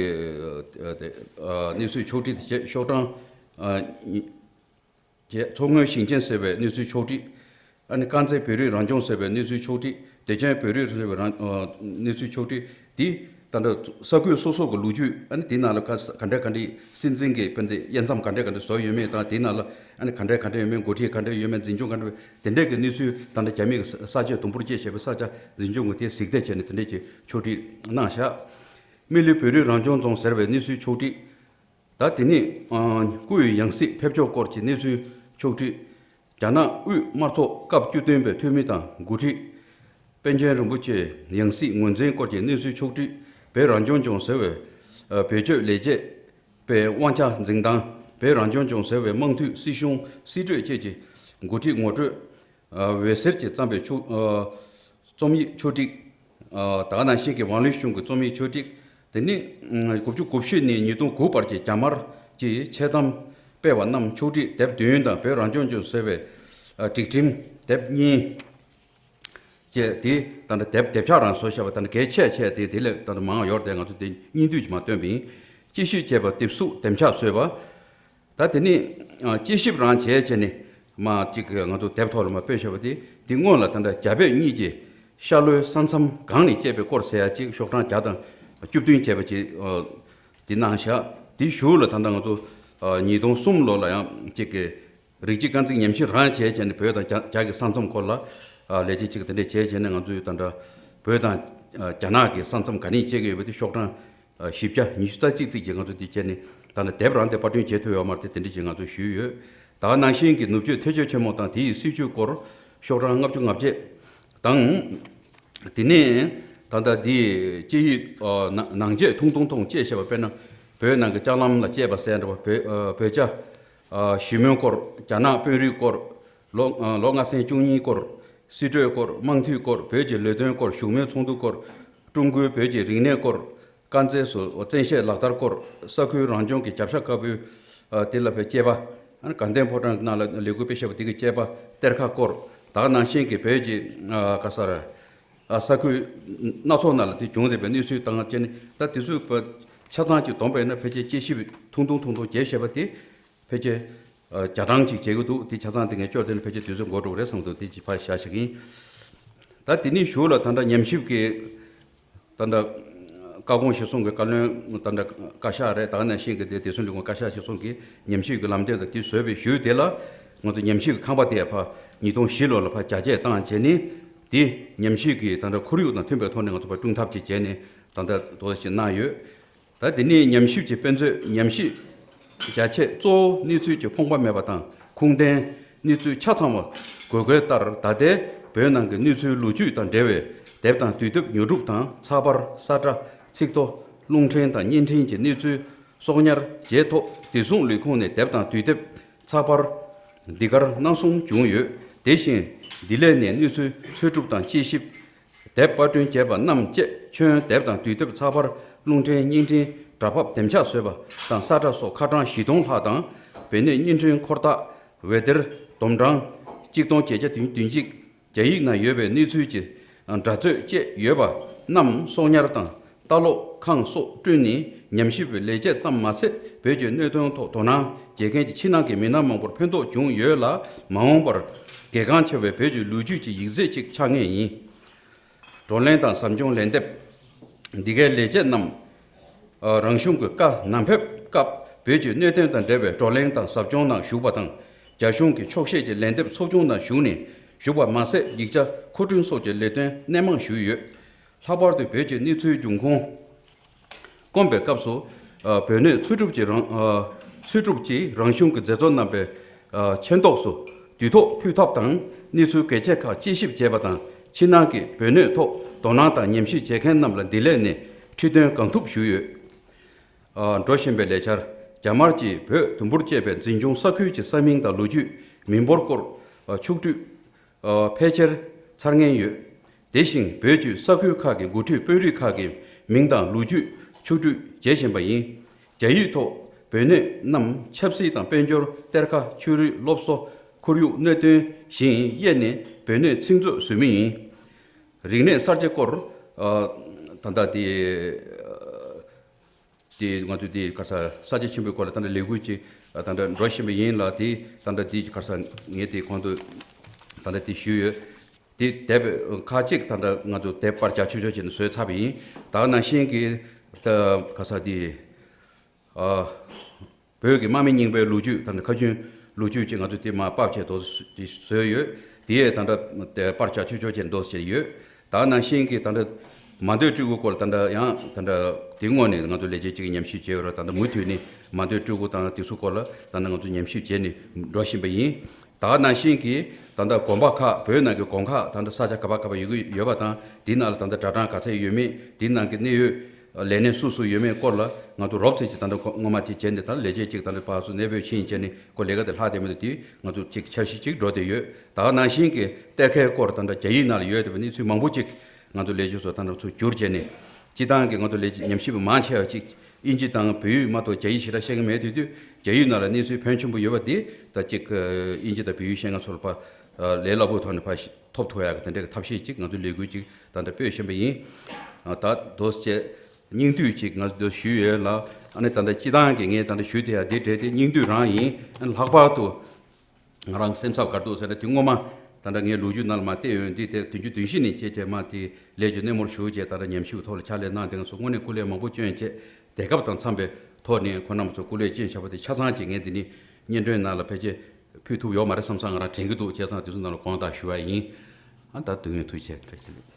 ཨ་དེ་ཨ་གནས་ཚུལ་ཕྱོགས་སྒྲིག་དེ་བྱས་ཤོག་གྲངས་ཨ་གཉིས་བྱས་མཚོ་སྔོན་ཞིང་ཆེན་ཟེར་བའི་གནས་ཚུལ་ཕྱོགས་སྒྲིག་ཨ་ནི་དཀར་མཛེས་བོད་རིགས་རང་སྐྱོང་ཟེར་བའི་གནས་ཚུལ་ཕྱོགས་སྒྲིག་བདེ་ཆེན་བོད་རིགས་ཟེར་བའི་རང་ཨ་གནས་ཚུལ་ཕྱོགས་སྒྲིག་འདི་ད་ལྟ་ས་ཁུལ་སོ་སོ་གི་ལོ་རྒྱུས་ཨ་ནི་དེ་ནང་ལ་ག་ག་འདྲ་ག་འདྲའི་སྲིད་འཛིན་གྱི་དཔེ་འདི་དབྱེ་མཚམས་ག་འདྲ་ག་འདྲ་བཟོ་ཡོད་མེད་དང་། དེ་ནང་ལ་ཨ་ནི་ག་འདྲ་ག་འདྲ་ཡོད་མེད། འགོ་ཁྲིད་ག་འདྲ་ཡོད་མེད། འཛིན་སྐྱོང་ག་འདྲ་ཡོད། དེ་འདྲ་གི་གནས་ཚུལ་ད་ལྟ་རྒྱ་མི་གི་ས་ཆ་དུམ་བུར་བཅད་བྱས་པའི་ས་ཆ་འཛིན་སྐྱོང་གི་དེ་གཟིགས་བདེ་བྱས་ནས་དེ་འདྲ་གྱི་ཕྱོགས་སྒྲིག་གནང་བཞག་སྨན་གླིང་བོད་རིགས་རང་སྐྱོང་རྫོང་ཟེར་བའི་གནས་ཚུལ་ཕྱོགས་སྒྲིག་ད་དེ་ནས་ཨ་སྐུའི་ཡང་སྲིད་ཕེབས་ཕྱོགས་སྐོར་གྱི་གནས་ཚུལ་ཕྱོགས་སྒྲིག་རྒྱ་ནག་དབུས་དམར་ཚོགས་སྐབས་བཅུ་བདུན་པའི་འཐུས་མི་དང་འགོ་ཁྲིད་པཎ་ཆེན་རིན་པོ་ཆེའི་ཡང་སྲིད་ངོས་འཛིན་སྐོར་གྱི་གནས་ཚུལ་ཕྱོགས་སྒྲིག་བོད་རང་སྐྱོང་ལྗོངས་ཟེར་བའི་ཨ་བེད་སྤྱོད་ལས་བྱེད་པའི་དབང་ཆ་འཛིན་སྟངས། བོད་རང་སྐྱོང་ལྗོངས་ཟེར་བའི་དམངས་འཐུས་སྲིད་གཞུང་སྲིད་གྲོས་བཅས་ཀྱི་འགོ་ཁྲིད་ངོ་སྤྲོད། ཨ་འོད་ཟེར་གྱིས་བརྩམས་པའི་ཕྱོགས་ཨ་རྩོམ་ཡིག་ཕྱོགས་སྒྲིག་ཨ་ད་ག་ནང་བཞིན་གྱི་ཝང་ལི་ཤུང་གི་རྩོམ་ཡིག་ཕྱོགས་སྒྲིག་དེ་ནི་དགུ་བཅུ་གོ་བཞི་ནས་ཉིས་སྟོང་དགུ་བར་གྱི་རྒྱ་དམར་གྱི་འཆལ་གཏམ་སྤེལ་བ་རྣམས་ཕྱོགས་སྒྲིག་དེབ་བདུན་དང་བོད་རང་སྐྱོང་ལྗོངས་ཟེར་བའི་ཨ་སྒྲིག་ཁྲིམས་དེབ་གཉིས་བཅས་དེ་ད་ལྟ་དེབ་དེབ་ཆག་རང་བཟོ་བཞག་པ་ད་ལྟ་གལ་ཆེ་ཆེ་དེ་དེ་ལས་ད་ལྟ་མང་ཡོད་དེ་ང་ཚོ་དེ་སྙིང་བསྡུས་ཀྱིས་མ་བཏོན་པ་ཡིན། དཔྱད་ཞིབ་བྱས་པ་དེབ་གཟུགས་དེབ་ཆག་བཟོས་པ། ད་དེ་ནས་ཨ་དཔྱད་ཞིབ་རང་བྱས་བྱས་ནས་མ་གཅིག་ང་ཚོ་དེབ་ཐོག་ལ་མ་སྤེལ་བཞག་པ་དེ་འདི་སྔོན་ལ་ད་ལྟ་རྒྱ་བོད་གཉིས་ཀྱི་ཤར་ལྷོའི་ས་མཚམས་གང་ནས་བཅད་པའི་སྐོར་ཟེར་ཡ་གཅིག་ཤོག་གྲངས་བརྒྱ་དང་བཅུ་བདུན་བྱས་པ་ཅིག་ཨ་འདི་གནང་བཞག་དེའི་གཞུག་ལ་ད་ལྟ་ང་ཚོ་ཨ་ཉིས་སྟོང་གསུམ་ལོ་ལ་ཡང་གཅིག་གི་རིགས་གཅིག་རྐང་འཛིན་ཉམས་ཞིབ་རང་བྱས་བྱས་ནས་བོད་དང་རྒྱ་རྒྱ་གི་ས་མཚམས་སྐོར་ལ་ཨ་ལས་བྱེད་གཅིག་དེ་འདྲས་བྱས་བྱས་ནས་ང་ཚོས་ད་ལྟ་བོད་དང་ཨ་རྒྱ་ནག་གི་ས་མཚམས་ག་ནས་བཅད་ཀྱི་ཡོད་པ་དེ་ཤོག་གྲངས་ཨ་བཞི་བརྒྱ་ཉི་ཤུ་རྩ་གཅིག་ཙམ་གྱིས་ང་ཚོ་འདི་བྱས་ནས་ད་ལྟ་དེབ་རང་དེ་པར་སྐྲུན་བྱེད་ཐུབ་ཡོད་མ་རེད་དེ། དེ་འདྲ་ཅིག་ང་ཚོས་ཞུས་ཡོད། ད་ག་ནང་བཞིན་གྱི་ནུབ་ཕྱོགས་ཐེ་ཇུས་ཆེན་མོ་དང་དེའི་སྲིད་བྱུས་སྐོར་ཤོག་གྲངས་ལྔ་བཅུ་ང་བརྒྱད་དང་། དེ་ནས་ད་ལྟ་འདི་དཔྱད་ཡིག་ཨ་ནང་ནང་ཆེད་ཐུང་ཐུང་ཐུང་དཔྱད་བཤད་པ་དཔེར་ན་བོད་ནང་གི་ལྕགས་ལམ་ལ་དཔྱད་པ་ཟེར་འདྲ་བ། བོད་ཨ་བོད་རྒྱ་ཨ་ཞི་མོལ་སྐོར། རྒྱ་ནག་དཔོན་རིགས་སྐོར། ལོ་ཨ་ལོ་ལྔ་ཚན་བཅུ་གཉིས་སྐོར། སྲིད་གྲོས་སྐོར། དམངས་འཐུས་སྐོར། བོད་ཀྱི་ལས་དོན་སྐོར། བཞུགས་མོལ་ཚོགས་འདུ་སྐོར། ཀྲུང་གོའི་བོད་ཀྱི་རིག་གནས་སྐོར། དཀར་མཛེས་སུ་བཙན་ཤེད་ལག་བསྟར་སྐོར། ས་ཁུལ་རང་སྐྱོང་གི་བྱ་གཞག་དཀར་པོའི་ཨ་དེ་ལ་བའི་དཔྱད་པ། ཨ་ནི་དགའ་ལྡན་ཕོ་བྲང་གི་ནང་ལ་ལས་འགུལ་སྤེལ་བཞག་པ་དེ་གི་དཔྱད་པ་གཏེར་ཁ་སྐོར། ད་ག་ནང་བཞིན་གྱི་བོད་ཀྱི་ཨ་ག་ས་ར་ཨ་ས་ཁུལ་སྣ་ཚོགས་ནང་ལ་དེ་བྱུང་བསྡད་པའི་གནས་ཚུལ་དང་བཅས་ནས། ད་དེ་ཚོའི་བ་ཆ་ཚང་གཅིག་བསྡོམས་པ་ཡིན་ན་ཕལ་ཆེར་དཔྱད་ཞིབ་ཐུང་ཐུང་ཐུང་ཐུང་བྱས་བཞག་པ་དེ་ཕལ་ཆེར་ཨ་བརྒྱ་གྲངས་གཅིག་བྱེད་ཀྱི་འདུག་དེ་ཆ་ཚང་དེ་ངས་བསྐྱོར་དེ་ནི་ཕལ་ཆེར་དུས་ཚོད་འགོར་འགྲོ་གི་རེད་བསམ་འདུག་དེ་ཅིག་ཕར་བཞག་བཞག་གི་ཡིན། ད་དེ་ནས་གཞུག་ལ་ད་ལྟ་ཉམས་ཞིབ་ཀྱི་ད་ལྟ་བཀའ་དགོངས་གཞིར་བཟུང་གི་བཀའ་བློན་ད་ལྟ་བཀའ་ཤག་རེད། ད་ག་ནང་བཞིན་གྱི་དེ་བདེ་སྲུང་ལས་ཁུངས་བཀའ་ཤག་གཞིར་བཟུང་གི་ཉམས་ཞིབ་ཀྱི་ལམ་སྟོན་དང་དེ་བཟོས་པའི་གཞུག་དེ་ལ་ང་ཚོ་ཉམས་ཞིབ་ཀྱི་ཁང་པ་དེ་ཕར་ཉིས་སྟོང་བཞི་ལོ་ལ་ཕར་རྒྱ་སྐྱེད་བཏང་བྱས་ནས་དེ་ཉམས་ཞིབ་ཀྱི་ད་ལྟ་ཁོར་ཡུག་དང་མཐུན་པའི་ཐོག་ནས་ང་ཚོ་ཕར་སྐྲུན་ཐབས་ཅིག་བྱས་ནས་ད་ལྟ་དོ་ཞིག་གནང་ཡོད། ད་དེ་ནས་ཉམས་ཞིབ་ཀྱི་དཔེ་མཛོད། ཉམས་ཞིབ་རྒྱ་ཆེ་གཙོ་བོ་གནས་ཚུལ་གྱི་ཕོངས་པ་མེད་པ་དང་ཁུངས་ལྡན། གནས་ཚུལ་ཆ་ཚང་བ་དགོས་མཁོ་ལྟར་ད་ལྟའི་བོད་ནང་གི་གནས་ཚུལ་ལོ་རྒྱུས་དང་འབྲེལ་བའི་དེབ་དང་དུས་དེབ་ཉོ་སྒྲུབ་དང་། ཚགས་པར། ས་ཁྲ། ཚིག་ཐོ། རླུང་འཕྲིན་དང་བརྙན་འཕྲིན་གྱི་གནས་ཚུལ་གསོག་ཉར་བྱས་ཐོག་བདེ་སྲུང་ལས་ཁུངས་ནས་དེབ་དང་དུས་དེབ། ཚགས་པར། འདི་གར་སྣ་ཟུང་བྱུང་ཡོད། དེ་བཞིན་འདི་ལས་ནས་གནས་ཚུལ་འཚོལ་སྒྲུབ་དང་དཔྱད་ཞིབ། དེབ་པར་སྐྲུན་བྱས་པ་རྣམས་བཅས་ཁྱོན་དེབ་དང་དུས་དེབ། ཚགས་པར། རླུང་འཕྲིན། བརྙན་འཕྲིན། སྒྲ་ཕབ། དེབ་ཆག་བཟོས་པ་དང་ས་ཁྲ་སོགས་ཁ་གྲངས་བཞི་སྟོང་ལྷག་དང་། བོད་གནས་བརྙན་འཕྲིན་འཁོར་ཐག་འོད་སྡེར་སྡོམ་གྲངས་གཅིག་སྟོང་བརྒྱད་བརྒྱ་བདུན་བདུན་གཅིག་རྒྱ་ཡིག་ནང་ཡོད་པའི་གནས་ཚུལ་གྱི་འདྲ་ཚོད་བཅས་ཡོད་པ་རྣམས་གསོག་ཉར་དང་ལྟ་ཀློག་ཁང་སོགས་བསྐྲུན་ནས་ཉམས་ཞིབ་པའི་ལས་བྱེད་ཙམ་མ་ཟད་བོད་ཀྱི་གནད་དོན་ཐོག་དོ་སྣང་བྱེད་མཁན་གྱི་ཕྱི་ནང་གི་མི་སྣ་མང་པོར་ཕན་ཐོགས་བྱུང་ཡོད་ལ། མ་འོངས་པར་གལ་འགངས་ཆེ་བའི་བོད་ཀྱི་ལོ་རྒྱུས་ཀྱི་ཡིག་ཚད་ཅིག་ཆགས་ངེས་ཡིན། བགྲོ་གླེང་དང་ཟབ་སྦྱོང་ལན་འདེབས། འདི་གའི་ལས་བྱེད་རྣམས་རང་གཞུང་གི་བཀའ་ནན་ཕེབས་སྐབས་བོད་ཀྱི་གནད་དོན་དང་འབྲེལ་བའི་བགྲོ་གླེང་དང་ཟབ་སྦྱོང་ནང་ཞུགས་པ་དང་། རྒྱ་གཞུང་གི་འཁྱོག་བཤད་ཀྱི་ལན་འདེབས་ཚོགས་ཆུང་ནང་ཞུགས་ནས་ཞུགས་པ་མ་ཟད། ཡིག་ཆ་མཁོ་སྤྲོད་སོགས་ཀྱི་ལས་དོན་སྣེ་མང་ཞུས་ཡོད། ལྷག་པར་དུ་བོད་ཀྱི་གནས་ཚུལ་འབྱུང་ཁུངས་སྐོང་པའི་སྐབས་སུ། ཨ། བོད་གནས་འཚོལ་སྒྲུབ་ཀྱི་རང་ཨ། འཚོལ་སྒྲུབ་ཀྱིས་རང་གཞུང་གི་མཛད་གཙོ་རྣམ་པའི་ཨ། མཆན་ཐོག་སུ་དུས་ཐོག་ཕུལ་ཐབས་དང་། གནས་ཚུལ་གལ་ཆེ་ཁག་དཔྱད་ཞིབ་བྱས་པ་དང་། ཕྱི་ནང་གི་བོད་གནས་ཐོག་དོ་སྣང་དང་ཉམས་ཞིབ་བྱེད་མཁན་རྣམས་ལ་བདེ་ལེགས་ནས་ཁྲི་སྟོན་གང་ཐུབ་ཞུས་ཡོད། ཨ། འགྲོ་བཞིན་པའི་ལས་འཆར། རྒྱ་དམར་གྱིས་བོད་དུམ་བུར་བཅད་པའི་འཛིན་སྐྱོང་ས་ཁུལ་གྱི་ས་མིང་དང་ལོ་རྒྱུས། མི་འབོར་སྐོར། ཨ། ཕྱོགས་བསྡུས། ཨ། ཕལ་ཆེར་ཚར་ངེས་ཡོད། དེ་བཞིན་བོད་ཀྱི་ས་ཁུལ་ཁག་གི་འགོ་ཁྲིད་དཔོན་རིགས་ཁག་གི་མིང་དང་ལོ་རྒྱུས་ཕྱོགས་བསྡུས་བྱེད་བཞིན་པ་ཡིན། རྒྱ་ཡིག་ཐོག་བོད་གནས་རྣམས་ཆབ་སྲིད་དང་དཔལ་འབྱོར། གཏེར་ཁ། ཆོས་རིག། སློབ་གསོ། ཁོར་ཡུག། གནད་དོན་བཞིན་དབྱེ་ནས་བོད་གནས་ཚིག་མཛོད་བཟོས་མུས་ཡིན། རིག་གནས་གསར་བརྗེ་སྐོར། ཨ། ད་ལྟ་དེ། ཨ། དེ་ང་ཚོས་དེ་ག་རེ་ཟེར། གསར་བརྗེ་ཆེན་པོའི་སྐོར་ལ་ད་ལྟ་ལས་འགུལ་ཅིག་ད་ལྟ་འགྲོ་བཞིན་པ་ཡིན་ལ། དེ་ད་ལྟ་དེ་ག་རེ་ཟེར། ངས་དེ་གོང་དུ་ད་ལྟ་དེ་ཞུས་ཡོད། དེ་དེབ་ཁག་ཅིག་ད་ལྟ་ང་ཚོ་དེབ་པར་རྒྱག་ཆོག་ཆོག་བྱས་ནས་བཟོས་ཚར་བ་ཡིན། ད་ག་ནང་བཞིན་གྱི་ད་ག་རེ་ཟེར། དེ་ཨ། བོད་ཀྱི་དམག་མི་རྙིང་པའི་ལོ་རྒྱུས། ད་ལྟ་ཁ་རྒྱུན་ལོ་རྒྱུས་ཅིག་ང་ཚོས་དེ་མར་ཕབ་བྱས་འདུག་སེ་བཟོས་ཡོད། དེ་ཡང་ད་ལྟ་དེ་པར་རྒྱག་ཆོག་ཆོག་བྱས་འདུག་སེ་བྱས་ཡོད། ད་ག་ནང་བཞིན་གྱི་ད་ལྟ་མ་འདོད་སྤྲུལ་སྐུ་སྐོར་ལ་ད་ལྟ་ཡང་ད་ལྟ་དེ་སྔོན་ནས་ང་ཚོ་ལས་བྱེད་ཅིག་གིས་ཉམས་ཞིབ་བྱས་ཡོད་རེད། ད་ལྟ་མུ་མཐུད་ནས་མ་འདོད་སྤྲུལ་སྐུ་དང་དེ་ཚོ་སྐོར་ལ་ད་ལྟ་ང་ཚོ་ཉམས་ཞིབ་བྱས་ནས་འགྲོ་བཞིན་པ་ཡིན། ད་ག་ནང་བཞིན་གྱི་ད་ལྟ་དགོན་པ་ཁག། བོད་ནང་གི་དགོན་ཁག་ད་ལྟ་ས་ཆ་ག་པར་ག་པར་ཡོད་ཀྱི་ཡོད་པ་དང་། དེ་ནང་ལ་ད་ལྟ་གྲྭ་ཚང་ག་ཚད་ཡོད་མེད། དེ་ནང་གི་གནད་ཡོད་ལས་སྣེ་སུ་སུ་ཡོད་མེད་སྐོར་ལ་ང་ཚོ་རོབ་ཙམ་ཅིག་ད་ལྟ་སྔོན་མ་ཅིག་བྱས་ནས། ད་ལས་བྱེད་ཅིག་ད་ལྟ་ཕར་ཚུར་གནས་སྤོས་ཕྱིན་བྱས་ནས་ཁོ་ལས་ཀ་དེ་ལྷག་བསྡད་མི་འདུག། དེ་ང་ཚོ་ཅིག་འཆར་གཞི་ཅིག་འགྲོ་བསྡད་ཡོད། ད་ག་ནང་བཞིན་གྱི་གཏེར་ཁའི་སྐོར། ད་ལྟ་རྒྱ་ཡིག་ནང་ལ་ཡོད་བསྡད་པའི་གནས་ཚུལ་མང་པོ་ཅིག་ང་ཚོ་ལས་བྱེད་ཚོ་ད་ལྟ་ཚུར་བསྒྱུར་བྱས་ནས། སྤྱིར་བཏང་གི་ང་ཚོ་ལས་བྱེད་ཉམས་ཞིབ་པ་མང་ཆེ་བ་ཅིག་དབྱིན་ཇི་དང་བོད་ཡིག་མ་གཏོགས་རྒྱ་ཡིག་ཞེ་དྲག་ཤེས་ཀྱི་མེད་དུས་དུས། རྒྱ་ཡིག་ནང་ལ་གནས་ཚུལ་ཕོན་ཆེན་པོ་ཡོད་པ་དེ་ད་ཅིག་དབྱིན་ཇི་དང་བོད་ཡིག་ཤེས་མཁན་ཚོར་ཕར་ལས་སླ་པོའི་ཐོག་ནས་ཕར་ཐོབ་ཐུབ་ཡག་གི་དེ་འདྲའི་ཐབས་ཤེས་ཅིག་ང་ཚོས་ལས་འགུལ་ཅིག་ད་ལྟ་སྤེལ་བཞིན་པ་ཡིན། ད་འདུག་སེ་བྱས་སྙིང་བསྡུས་ཅིག་ང་ཚོས་ཞུས་ཡོད་ལ། ཨ་ནི་ད་ལྟ་སྤྱིར་བཏང་གི་ངས་ད་ལྟ་ཞུས་བསྡད་ཡག་འདི་གྲས་དེ་སྙིང་བསྡུས་རང་ཡིན། ཨ་ནི་ལྷག་པར་དུ་ང་རང་སེམས་འཚབ་ག་རེ་འདུག་ཟེར་ན། དེ་སྔོན་མ་ད་ལྟ་ངས་ལོ་རྒྱུས་ནང་ལ་མར་བལྟས་ཡོད། འདི་དེ་བདུན་ཅུ་དོན་བཞི་ནས་བྱས་བྱས་མར་དེ་ལས་ཀྱི་སྣེ་མོར་ཞུགས་བྱས། ད་ལྟ་ཉམས་ཞིབ་ཐོག་ལ་ཕྱག་ལས་གནང་མཁན་ཚོ་དངོས་གནས་སྐུ་ལས་མང་པོ་བསྐྱོན་བྱས། དེ་སྐབས་དང་འཚམས་པའི་ཐོག་ནས་ཁོང་རྣམ་ཚོ་སྐུ་ལས་བསྐྱོན་བཞག་པ་དེ་ཆ་ཚང་ཅིག་ངས་འདི་ནས་སྙན་སྒྲོན་ནང་ལ་ཕལ་ཆེར་ཕུལ་ཐུབ་ཡོད་མ་རེད་བསམ་བསམ་ང་རང་དྲན་གྱི་འདུག། བྱས་ཙང་དེ་ཚོ་ནང་ལ་དགོངས་དག་ཞུ་བ་ཡིན། ཨ། ད་དུས་ངན་ཐུགས་རྗེ་ཆེ། བཀྲ་ཤིས་བདེ་ལེགས།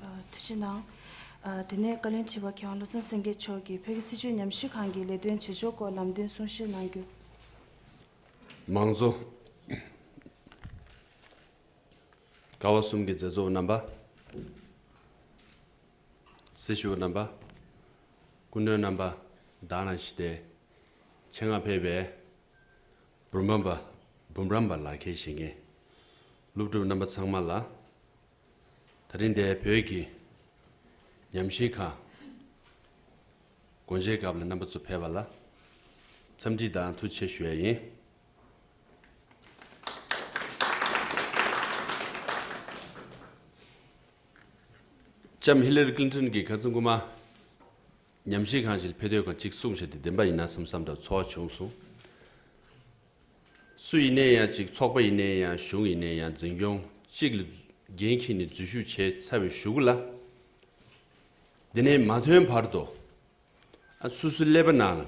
ཨ། ཐུགས་རྗེ་གནང་། ཨ། དེ་ནས་བཀའ་བློན་ཁྲི་པ་མཁས་དབང་བློ་བཟང་སེང་གེ་མཆོག་གིས་བོད་ཀྱི་སྲིད་བྱུས་ཉམས་ཞིབ་ཁང་གི་ལས་དོན་བྱེད་ཕྱོགས་སྐོར་ལམ་སྟོན་གསུང་བཤད་གནང་རྒྱུ། མང་གཙོ། ཀ་བ་གསུམ་གྱི་མཛད་གཙོ་རྣམ་པ། སྲི་ཞུ་རྣམ་པ། སྐུ་མགྲོན་རྣམ་པ། དག་སྣང་ཞུ་སྟེ། ཆེད་མངགས་ཕེབས་པའི་འབུམ་རམས་པ། འབུམ་རམས་པ་ལག་ཁྱེར་བཞེས་མཁན་སློབ་ཕྲུག་རྣམ་པ་ཚང་མ་ལ། ད་རིང་འདིར་བོད་ཀྱི་ཉམས་ཞིབ་ཁང་དགོངས་བཞེས་སྐབས་ལ་རྣམ་པ་ཚོ་ཕེབས་པ་ལ་འཚམས་འདྲི་དང་ཐུགས་རྗེ་ཆེ་ཞུ་ཡ་ཡིན། ལྕམ་ཧི་ལ་རི་ཀླིན་ཊོན་གྱིས་ཁ་སང་སྐུ་མ་ཉམས་ཞིབ་ཁང་ཞིག་ལ་ཕེབས་དུས་སྒང་གཅིག་གསུངས་བཞག་དེ་བདེན་པ་ཡིན་ན་བསམ་བསམ་འདྲ་ཚོར་བ་བྱུང་སོང་། སུ་ཡིན་ནའི་ཡང་ཅིག་ཚོགས་པ་ཡིན་ནའི་ཡང་གཞུང་ཡིན་ནའི་ཡང་འཛིན་སྐྱོང་གཅིག་ལ་འགན་འཁྱེར་ནས་འཛུལ་ཞུགས་བྱས་ཚར་བའི་གཞུག་ལ། དེ་ནས་མ་ཐོན་བར་དུ། ཨ། སོ་སོའི་ཀླད་པ་ནང་ལ་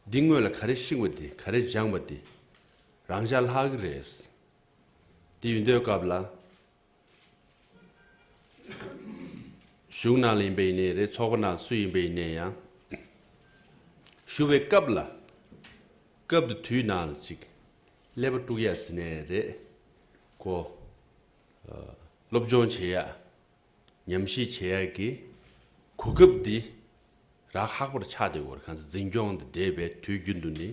འདི་སྔོན་ལ་ག་རེ་ཤེས་པ་དེ། ག་རེ་སྦྱངས་པ་དེ་རང་འཇགས་ལྷག་གི་རེད། དེ་ཡིན་དུས་སྐབས་ལ། གཞུང་ནང་ལ་ཡིན་པ་ཡིན་ནའི་རེད། ཚོགས་པ་ནང་སུ་ཡིན་པ་ཡིན་ནའི་ཡང་། ཞུ་བའི་སྐབས་ལ། སྐབས་དེ་དུས་ནང་ལ་ཅིག་ཀླད་པ་དཀྲུག་ཡ་ཟེར་ནའི་རེད། ཁོ། ཨ། སློབ་སྦྱོང་བྱེད་ཡ། ཉམས་ཞིབ་བྱེད་ཡ་གི་གོ་སྐབས་འདི་རག་ཧག་པོ་ཆགས་བསྡད་ཡོད་རེད། གང་ཟེར་འཛིན་སྐྱོང་དང་འབྲེལ་བའི་དུས་རྒྱུན་དུ་ནི།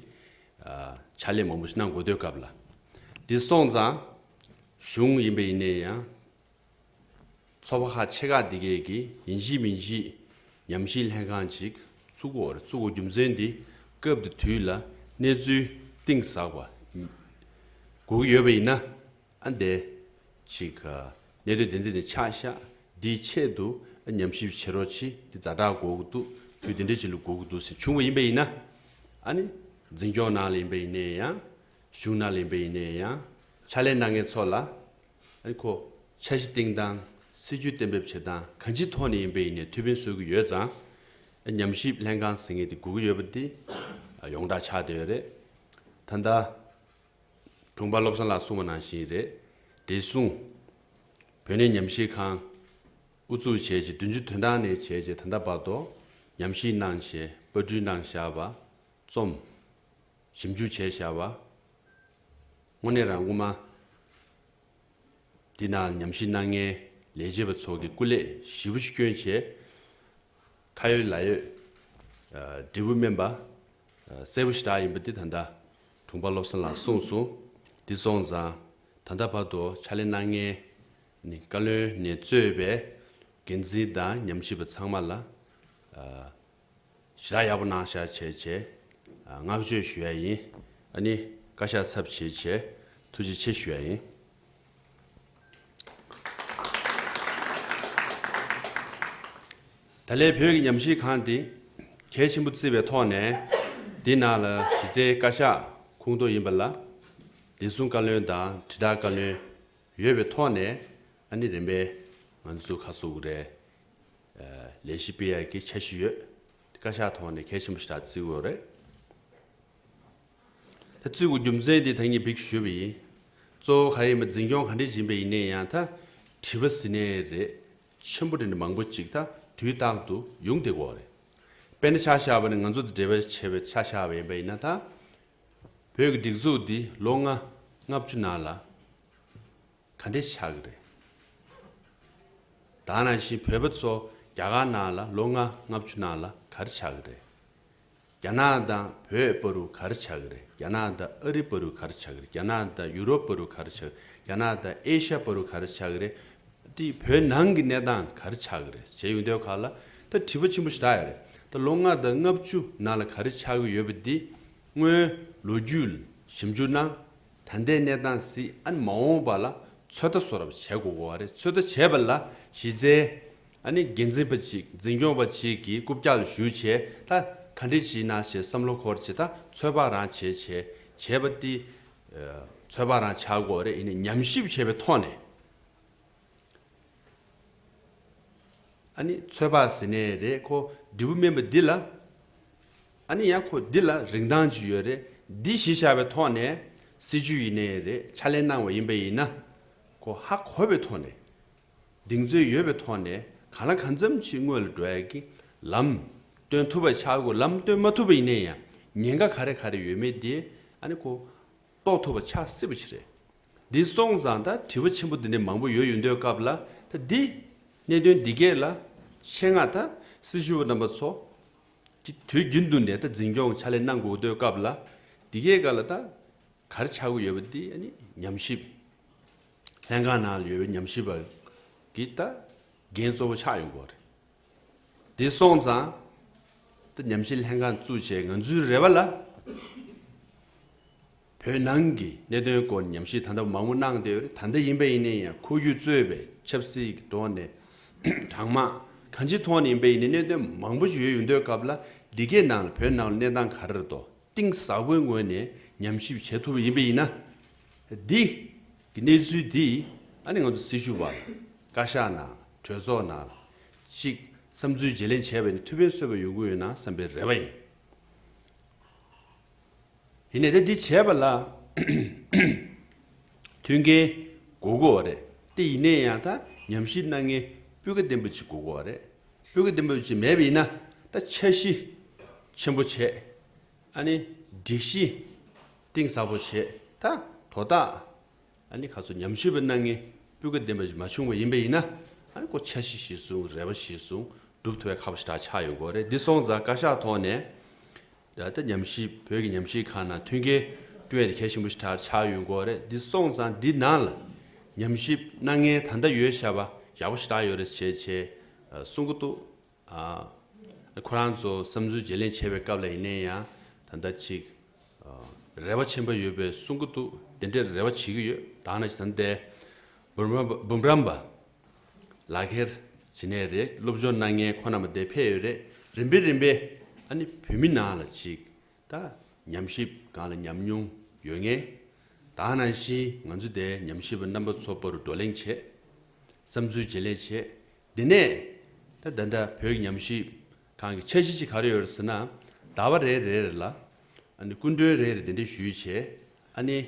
ཨ། ཕྱག་ལས་མང་པོ་ཞིག་གནང་དགོས་དུས་སྐབས་ལ། འདི་སོང་ཙང་གཞུང་ཡིན་པ་ཡིན་ནའི་ཡང་། ཚོགས་པ་ཁག་ཆེ་ཁག་འདི་གས་ཀྱིས་ཡིན་གཅིག་མིན་གཅིག་ཉམས་ཞིབ་ལྷན་ཁང་ཅིག་བཙུགས་དགོས་རེད། བཙུགས་དགོས་རྒྱུ་མཚན་འདི་སྐབས་དེ་དུས་ལ་གནས་ཚུལ་གཏིང་ཟབ་པ་དགོས་ཀྱི་ཡོད་པ་ཡིན་ན། ཨ། འདི་ཅིག་གནད་དོན་དེ་འདི་ནས་ཆགས་ཤག། འདིའི་ཆེད་དུ་ཉམས་ཞིབ་བྱེད་རོགས་བྱེད། འདི་ཛ་དྲག་དགོས་ཀྱི་འདུག། དུས་དེ་འདྲ་ཅིག་ལ་དགོས་ཀྱི་འདུག་ཟེར་བྱུང་བ་ཡིན་པ་ཡིན་ན། ཨ་ནི་འཛིན་སྐྱོང་ནང་ལ་ཡིན་པ་ཡིན་ནའི་ཡང་། གཞུང་ནང་ལ་ཡིན་པ་ཡིན་ནའི་ཡང་། ཕྱག་ལས་གནང་མཁན་ཚོ་ལ། ཨ་ནི་ཁོ་ འཆར་གཞི་བཏིང་སྟངས། སྲིད་ཇུས་གཏན་འབེབས་བྱེད་སྟངས། གང་ཅིའི་ཐོག་ནས་ཡིན་པ་ཡིན་ནའི་ཐུགས་ཕན་གསོས་ཀྱི་ཡོད་ཙང་། ཉམས་ཞིབ་ལྷན་ཁང་ཟེར་མཁན་དེ་དགོས་ཀྱི་ཡོད་པ་དེ་ཡོངས་གྲགས་ཆགས་བསྡད་ཡོད་རེད། ད་ལྟ་དྲུང་འཕར་བློ་བཟང་ལགས་གསུངས་པ་ནང་བཞིན་རེད། དེ་བཟུང་བོད་གནས་ཉམས་ཞིབ་ཁང་དབུ་འཛུགས་བྱས་རྗེས། བདུན་ཅུ་དོན་གྲངས་ནས་བྱས་རྗེས་ད་ལྟ་བར་དུ་ཉམས་ཞིབ་གནང་བྱས། པར་སྐྲུན་གནང་བཞག་པ། རྩོམ། ཞིབ་འཇུག་བྱས་བཞག་པ། དངོས་གནས་རང་སྔོན་མ་འདི་ནང་ཉམས་ཞིབ་གནང་མཁན་ལས་བྱེད་པ་ཚོ་གིས་སྐུ་ལས་ཞེ་པོ་ཞིག་བསྐྱོན་བྱས། ཁ་ཡོད་ལག་ཡོད། ཨ། འབྲས་བུ་སྨིན་པ། ཨ། གསལ་པོ་ཞེ་དྲག་ཡིན་པ་འདི་ད་ལྟ་དྲུང་འཕར་བློ་བཟང་ལགས་གསུངས་སོང་། འདི་སོང་ཙང་ད་ལྟ་བར་དུ་ཕྱག་ལས་གནང་མཁན་ནི་བཀའ་བློན་ནས་གཙོས་པའི་འགན་འཛིན་དང་ཉམས་ཞིབ་པ་ཚང་མ་ལ། ཨ། ཞེ་དྲག་ཡག་པོ་གནང་ཤག་བྱས་བྱས། ཨ། བསྔགས་བརྗོད་ཞུ་ཡ་ཡིན། ཨ་ནི་བཀའ་ཤག་ཚབ་བྱས་བྱས་ཐུགས་རྗེ་ཆེ་ཞུ་ཡ་ཡིན། ད་ལན་བོད་ཀྱི་ཉམས་ཞིབ་ཁང་འདི་གལ་ཆེན་པོ་བརྩིས་པའི་ཐོག་ནས། འདི་ནང་ལ་གཞི་རྩའི་བཀའ་ཤག་ཁོངས་གཏོགས་ཡིན་པ་ལ། བདེ་སྲུང་བཀའ་བློན་དང་དྲིལ་བསྒྲགས་བཀའ་བློན་ཡོད་པའི་ཐོག་ནས། ཨ་ནི་རིམ་པས་ང་ཚོ་ཁ་གསོ་དགོས་རེད། ཨ། ལས་གཞི་སྤེལ་ཡག་གི་འཆར་གཞི་ཡོད། བཀའ་ཤག་ཐོག་ནས་གལ་ཆེན་པོ་ཞེ་དྲག་བརྩི་དགོས་རེད། ད་བརྩི་དགོས་རྒྱུ་མཚན་དེ་ད་ངས་བིག་ཞུས་པ་ཡིན། གཙོ་བོ་ག་རེ་ཡིན་པ། འཛིན་སྐྱོང་ག་འདྲས་ཡིན་པ་ཡིན་ནའི་ཡང་ད་དྲི་བ་ཟེར་ནའི་རེད། ཆེན་པོ་དེ་འདྲ་མང་པོ་ཅིག་ད་དུས་རྟག་ཏུ་ཡོང་བསྡད་ཀྱི་ཡོད་རེད། དཔེར་ན་ཆ་བཞག་པ་ན། ང་ཚོ་དང་འབྲེལ་བ་ཆེ་བའི་ཆ་བཞག་པ་ཡིན་པ་ཡིན་ན། ད་བོད་ཀྱི་སྒྲིག་འཛུགས་འདི་ལོ་ལྔ་ལྔ་བཅུ་ནང་ལ་ག་འདྲས་ཆགས་ཀྱི་རེད། ད་ནང་བཞིན་བོད་པ་ཚོ་རྒྱ་གར་ནང་ལ་ལོ་ལྔ་ལྔ་བཅུ་ནང་ལ་ག་རེ་ཆགས་ཀྱི་རེད། རྒྱ་ནག་དང་བོད་བར་དུ་ག་རེ་ཆགས་ཀྱི་རེད། རྒྱ་ནག་དང་ཨ་རི་བར་དུ་ག་རེ་ཆགས་ཀྱི་རེད། རྒྱ་ནག་དང་ཡུ་རོབ་བར་དུ་ག་རེ་ཆགས་ཀྱི་རེད། རྒྱ་ནག་དང་ཨེ་ཤ་ཡ་བར་དུ་ག་རེ་ཆགས་ཀྱི་རེད། དེ་བོད་ནང་གི་གནས་སྟངས་ག་རེ་ཆགས་ཀྱི་རེད་ཅེས་ཡོང་དུས་སྒང་ལ། ད་དྲི་བ་ཆེན་པོ་ཞེ་དྲག་ཡོད་རེད། ད་ལོ་ལྔ་དང་ལྔ་བཅུ་ནང་ལ་ག་རེ་ཆགས་ཀྱི་ཡོད་པ་འདི། སྔོན་ལོ་རྒྱུས་ཞིབ་འཇུག་གནང་། ད་ལྟའི་གནས་སྟངས་གཟིགས། ཨ་ནི་མ་འོངས་པ་ལ་ཚོད་ལྟ་བཟོ་འདྲ་བྱེད་དགོས་ཀྱི་ཡོད་རེད། ཚོད་ལྟ་བྱེད་པ་ལ་གཞི་རྩའི་ཨ་ནི་འགན་འཛིན་པ་ཅིག་འཛིན་སྐྱོང་པ་ཅིག་གི་རྐུབ་བཀྱག་ལ་ཞུགས་བྱས། ད་ག་འདྲས་བྱས་ན་ཞེས་བསམ་བློ་འཁོར་བྱས། ད་ཚོད་དཔག་རང་བྱས་བྱས་བྱས་པ་དེ། ཨ། ཚོད་དཔག་རང་ཆགས་ཀྱི་ཡོད་རེད། ཡིན་ནའི་ཉམས་ཞིབ་བྱས་པའི་ཐོག་ནས། ཨ་ནི་ཚོད་དཔག་ཟེར་ནའི་རེད། ཁོ་འབྲས་བུ་སྨིན་པ་འདི་ལ། ཨ་ནི་ཡང་ཁོ་འདི་ལ་རིན་ཐང་ཅིག་ཡོད་རེད། འདི་གཞི་བཞག་པའི་ཐོག་ནས་སྲིད་ཇུས་ཡིན་ནའི་རེད། ཕྱག་ལས་གནང་བ་ཡིན་པ་ཡིན་ན། ཁོ་ཧ་གོ་བའི་ཐོག་ནས། གདེང་ཚོད་ཡོད་པའི་ཐོག་ནས། གང་ལ་གང་འཚམ་ཅིག་སྔོན་ལ་འགྲོ་ཡག་གི་ལམ་སྟོན་ཐུབ་པ་ཆགས་དགོས། ལམ་སྟོན་མ་ཐུབ་པ་ཡིན་ནའི་ཡང་ཉེན་ཁ་ག་རེ་ག་རེ་ཡོད་མེད་དེ་ཨ་ནི་ཁོ་རྟོགས་ཐུབ་པ་ཆགས་སྲིད་པ་ཞིག་རེད། འདི་སོང་ཙང་ད་དྲི་བ་ཆེན་པོ་འདི་འདྲ་མང་པོ་ཡོད་ཡོང་དུས་སྐབས་ལ། ད་འདི་གནད་དོན་འདི་གས་ལ་ཆེད་མངགས་ད་སྲི་ཞུ་བ་རྣམ་པ་ཚོ་དེ་དུས་རྒྱུན་དུ་ནས་ད་འཛིན་སྐྱོང་ཕྱག་ལས་གནང་དགོས་དུས་སྐབས་ལ། འདི་གས་སྒང་ལ་ད་ག་རེ་ཆགས་ཀྱི་ཡོད་པ་འདི། ཨ་ནི་ཉམས་ཞིབ་ལྷན་ཁང་ནང་ལ་ཡོད་པའི་ཉམས་ཞིབ་པ་གི་ད་འགན་གཙོ་བོ་ཆགས་ཡོང་གི་ཡོད་རེད། དེ་སོང་ཙང་ད་ཉམས་ཞིབ་ལྷན་ཁང་བཙུགས་བྱས། ང་ཚོའི་རེ་བ་ལ་བོད་ནང་གི་གནད་དོན་སྐོར་ཉམས་ཞིབ་ད་ལྟ་མང་པོ་གནང་བསྡད་ཡོད་རེད། ད་ལྟ་ཡིན་པ་ཡིན་ནའི་ཡང་ཁོར་ཡུག་གཙོས་པའི་ཆབ་སྲིད་ཀྱི་ཐོག་ནས། གྲངས་མང་གང་ཅིའི་ཐོག་ནས་ཡིན་པ་ཡིན་ནའི་གནད་དོན་མང་པོ་ཞིག་ཡོད་ཡོང་དུས་སྐབས་ལ། འདི་གའི་ནང་ལ་བོད་ནང་ལ་གནས་སྟངས་ག་རེ་རེད་འདུག་གཏིང་ཟབ་པོའི་ངོས་ནས་ཉམས་ཞིབ་བྱེད་ཐུབ་པ་ཡིན་པ་ཡིན་ན། འདི་གི་གནས་ཚུལ་འདི་ཨ་ནི་ང་ཚོ་སྲི་ཞུ་བ་ལ། བཀའ་ཤག་ནང་། གྲོས་ཚོགས་ནང་ཅིག་བསམ་ཚུལ་བརྗེ་ལེན་བྱས་པ་ཡིན་ན་ཐུགས་ཕན་གསོས་པ་ཡོང་གི་ཡོད་ན་བསམ་པའི་རེ་བ་ཡིན། ཡིན་ནའི་ད་འདི་བྱས་པ་ལ་མཐུན་རྐྱེན་དགོས་ཀྱི་ཡོད་རེད། དེ་ཡིན་ནའི་ཡང་ད་ཉམས་ཞིབ་གནང་མཁན་སྤུས་ཀ་ལྡན་པ་ཅིག་དགོས་ཀྱི་ཡོད་རེད། སྤུས་ཀ་ལྡན་པ་ཅིག་མེད་པ་ཡིན་ན། ད་འཆར་གཞི་ཆེན་པོ་བྱས། ཨ་ནི་སྒྲིག་གཞི་གཏིང་ཟབ་པོ་བྱས། ད་དོ་བདག་ཨ་ནི་ཁ་ཚོ་ཉམས་ཞིབ་པ་གནང་མཁན་སྤུས་ཀ་ལྡན་པ་ཞིག་མ་བྱུང་བ་ཡིན་པ་ཡིན་ན། ཨ་ནི་ཁོ་འཆར་གཞི་གཞིར་བཟུང་། རེ་བ་གཞིར་བཟུང་སྒྲུབ་ཐུབ་ཡ་ཁག་པོ་ཞེ་དྲག་ཆགས་ཡོང་གི་ཡོད་རེད། འདི་སོང་ཙང་བཀའ་ཤག་ཐོག་ནས་ད་ལྟ་ཉམས་ཞིབ། བོད་ཀྱི་ཉམས་ཞིབ་ཁང་ནང་མཐུན་རྐྱེན་སྤྲོད་ཡ་དེ་གལ་ཆེན་པོ་ཞེ་དྲག་ཆགས་ཡོང་གི་ཡོད་རེད། འདི་སོང་ཙང་འདི་ནང་ལ་ཉམས་ཞིབ་གནང་མཁན་ད་ལྟ་ཡོད་བཞག་པ་ཡག་པོ་ཞེ་དྲག་ཡོད་རེད་ཅེས་བྱས་གསུང་གི་འདུག་ཨ། ཁོ་རང་ཚོ་བསམ་ཚུལ་བརྗེ་ལེན་བྱས་པའི་སྐབས་ལ་ཡིན་ནའི་ཡང་། ད་ལྟ་ཅིག་ཨ། རེ་བ་ཆེན་པོ་ཡོད་པའི་གསུང་གི་འདུག་དེ་འདྲའི་རེ་བ་བྱེད་ཀྱི་ཡོད། ད་ནང་བཞིན་ད་ལྟའི་འབུམ་རམས་པ། འབུམ་རམས་པ་ལག་ཁྱེར་བྱིན་ནའི་རེད། སློབ་སྦྱོང་གནང་མཁན་ཁོང་རྣམ་པ་དེ་ཕེབས་ཡོད་རེད། རིམ་པས་རིམ་པས་ཨ་ནི་བོད་མི་ནང་ལ་ཅིག་ད་ཉམས་ཞིབ་སྒང་ལ་ཉམས་མྱོང་ཡོད་མཁན། ད་ནང་བཞིན་ང་ཚོ་དེ་ཉམས་ཞིབ་པ་རྣམ་པ་ཚོ་བར་བགྲོ་གླེང་བྱས། བསམ་ཚུལ་བརྗེ་ལེན་བྱས། དེ་ནས་ད་ད་ལྟ་བོད་ཀྱི་ཉམས་ཞིབ་ཁང་གི་འཆར་གཞི་ཅིག་ག་རེ་ཡོད་རེད་ཟེར་ན། ཟླ་བ་རེ་རེ་ལ་ཨ་ནི་སྐུ་མགྲོན་རེ་རེ་གདན་འདྲེན་ཞུས་བྱས། ཨ་ནི་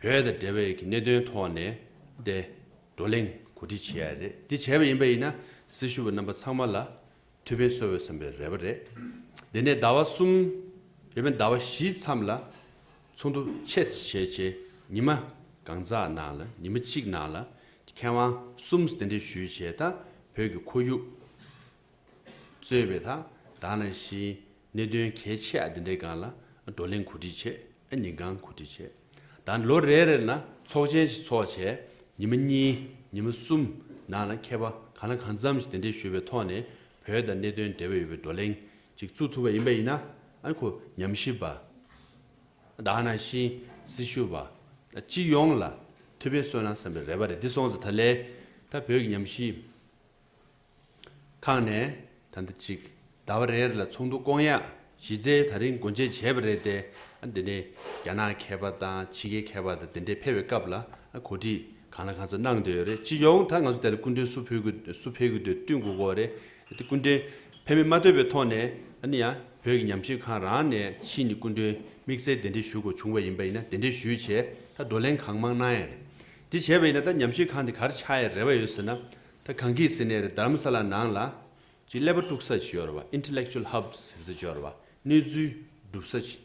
བོད་དང་འབྲེལ་བའི་གི་གནད་དོན་ཐོག་ནས་དེ་བགྲོ་གླེང་གོ་སྒྲིག་བྱེད་ཡ་རེད། དེ་བྱས་པ་ཡིན་པ་ཡིན་ན་སྲི་ཞུ་བ་རྣམ་པ་ཚང་མ་ལ་ཐུགས་ཕན་གསོས་པའི་བསམ་པའི་རེ་བ་རེད། དེ་ནས་ཟླ་བ་གསུམ། དེ་མིན་ཟླ་བ་བཞི་མཚམས་ལ་ཚོགས་འདུ་ཆེ་ཙམ་བྱས་བྱས། ཉི་མ་གང་ཙམ་ནང་ལ། ཉི་མ་གཅིག་ནང་ལ་མཁས་དབང་གསུམ་གདན་འདྲེན་ཞུས་བྱས། ད་བོད་ཀྱི་ཁོར་ཡུག་གཙོས་པའི་ད་ད་ནང་བཞིན་གནད་དོན་གལ་ཆེ་བ་འདི་འདྲའི་སྒང་ལ་བགྲོ་གླེང་གོ་སྒྲིག་བྱས། ཨ་ཉིན་གང་གོ་སྒྲིག་བྱས། ད་ལོ་རེ་རེ་ན་ཚོགས་ཆེན་ཞིག་ཚོགས་བྱས། ཉི་མ་གཉིས་ཉི་མ་གསུམ་ནང་ལ་མཁས་པ་གང་ལ་གང་འཚམ་ཞིག་གདན་འདྲེན་ཞུས་པའི་ཐོག་ནས་བོད་དང་གནད་དོན་འབྲེལ་བ་ཡོད་པའི་བགྲོ་གླེང་ཅིག་བཙུགས་ཐུབ་པ་ཡིན་པ་ཡིན་ན། ཨ་ཁོ་ཉམས་ཞིབ་པ་ད་ནང་བཞིན་སྲི་ཞུ་བ་སྤྱི་ཡོངས་ལ་ཐུགས་ཕན་གསོས་ན་བསམ་པའི་རེ་བ་རེད། འདི་སོང་ཙང་ད་ལས་ད་བོད་ཀྱི་ཉམས་ཞིབ་ཁང་ནས་ད་ལྟ་ཅིག་ཟླ་བ་རེ་རེ་ལ་ཚོགས་འདུ་སྐོང་ཡག་གཞི་རྩའི་ད་རིང་སྒོ་འབྱེད་བྱས་པ་རེད་དེ། ཨ་འདི་ནས་རྒྱ་ནག་མཁས་པ་དང་ཕྱི་རྒྱལ་མཁས་པ་དང་དེ་འདྲས་ཕེབས་པའི་སྐབས་ལ་ཨ་གོ་སྒྲིག་གང་ལ་གང་འཚམ་གནང་བསྡད་ཡོད་རེད། སྤྱི་ཡོངས་ད་ང་ཚོ་དེ་ལ་སྐུ་མགྲོན་སུ་ཕེབས་དགོས་སུ་ཕེབས་དགོས་འདོད་བསྟུན་དགོས་ཀྱི་རེད། དེ་སྐུ་མགྲོན་ཕེབས་མིན་མ་ཐོས་པའི་ཐོག་ནས་ཨ་ནི་ཡང་བོད་ཀྱི་ཉམས་ཞིབ་ཁང་རང་ནས་ཕྱིན་ནས་སྐུ་མགྲོན་དམིགས་བསལ་གདན་འདྲེན་ཞུ་དགོས་བྱུང་བ་ཡིན་པ་ཡིན་ན་གདན་འདྲེན་ཞུས་བྱས་ད་བགྲོ་གླེང་གང་མང་གནང་ཡ་རེད། དེ་བྱས་པ་ཡིན་ན་ད་ཉམས་ཞིབ་ཁང་དེ་ག་རེ་ཆགས་ཡ་རེ་བ་ཡོད་ཟེར་ན། ད་གང་གི་ཟེར་ནའི་རེད། རྡ་རམ་ས་ལ་ནང་ལ་ཅིག་ཀླད་པ་དཀྲུག་ས་ཞིག་ཡོད་རེད་བ། Intellectual Hub ཟེར་ས་ཅིག་ཡོད་རེད་བ། གནས་ཚུལ་སྒྲུབ་ས་ཅིག་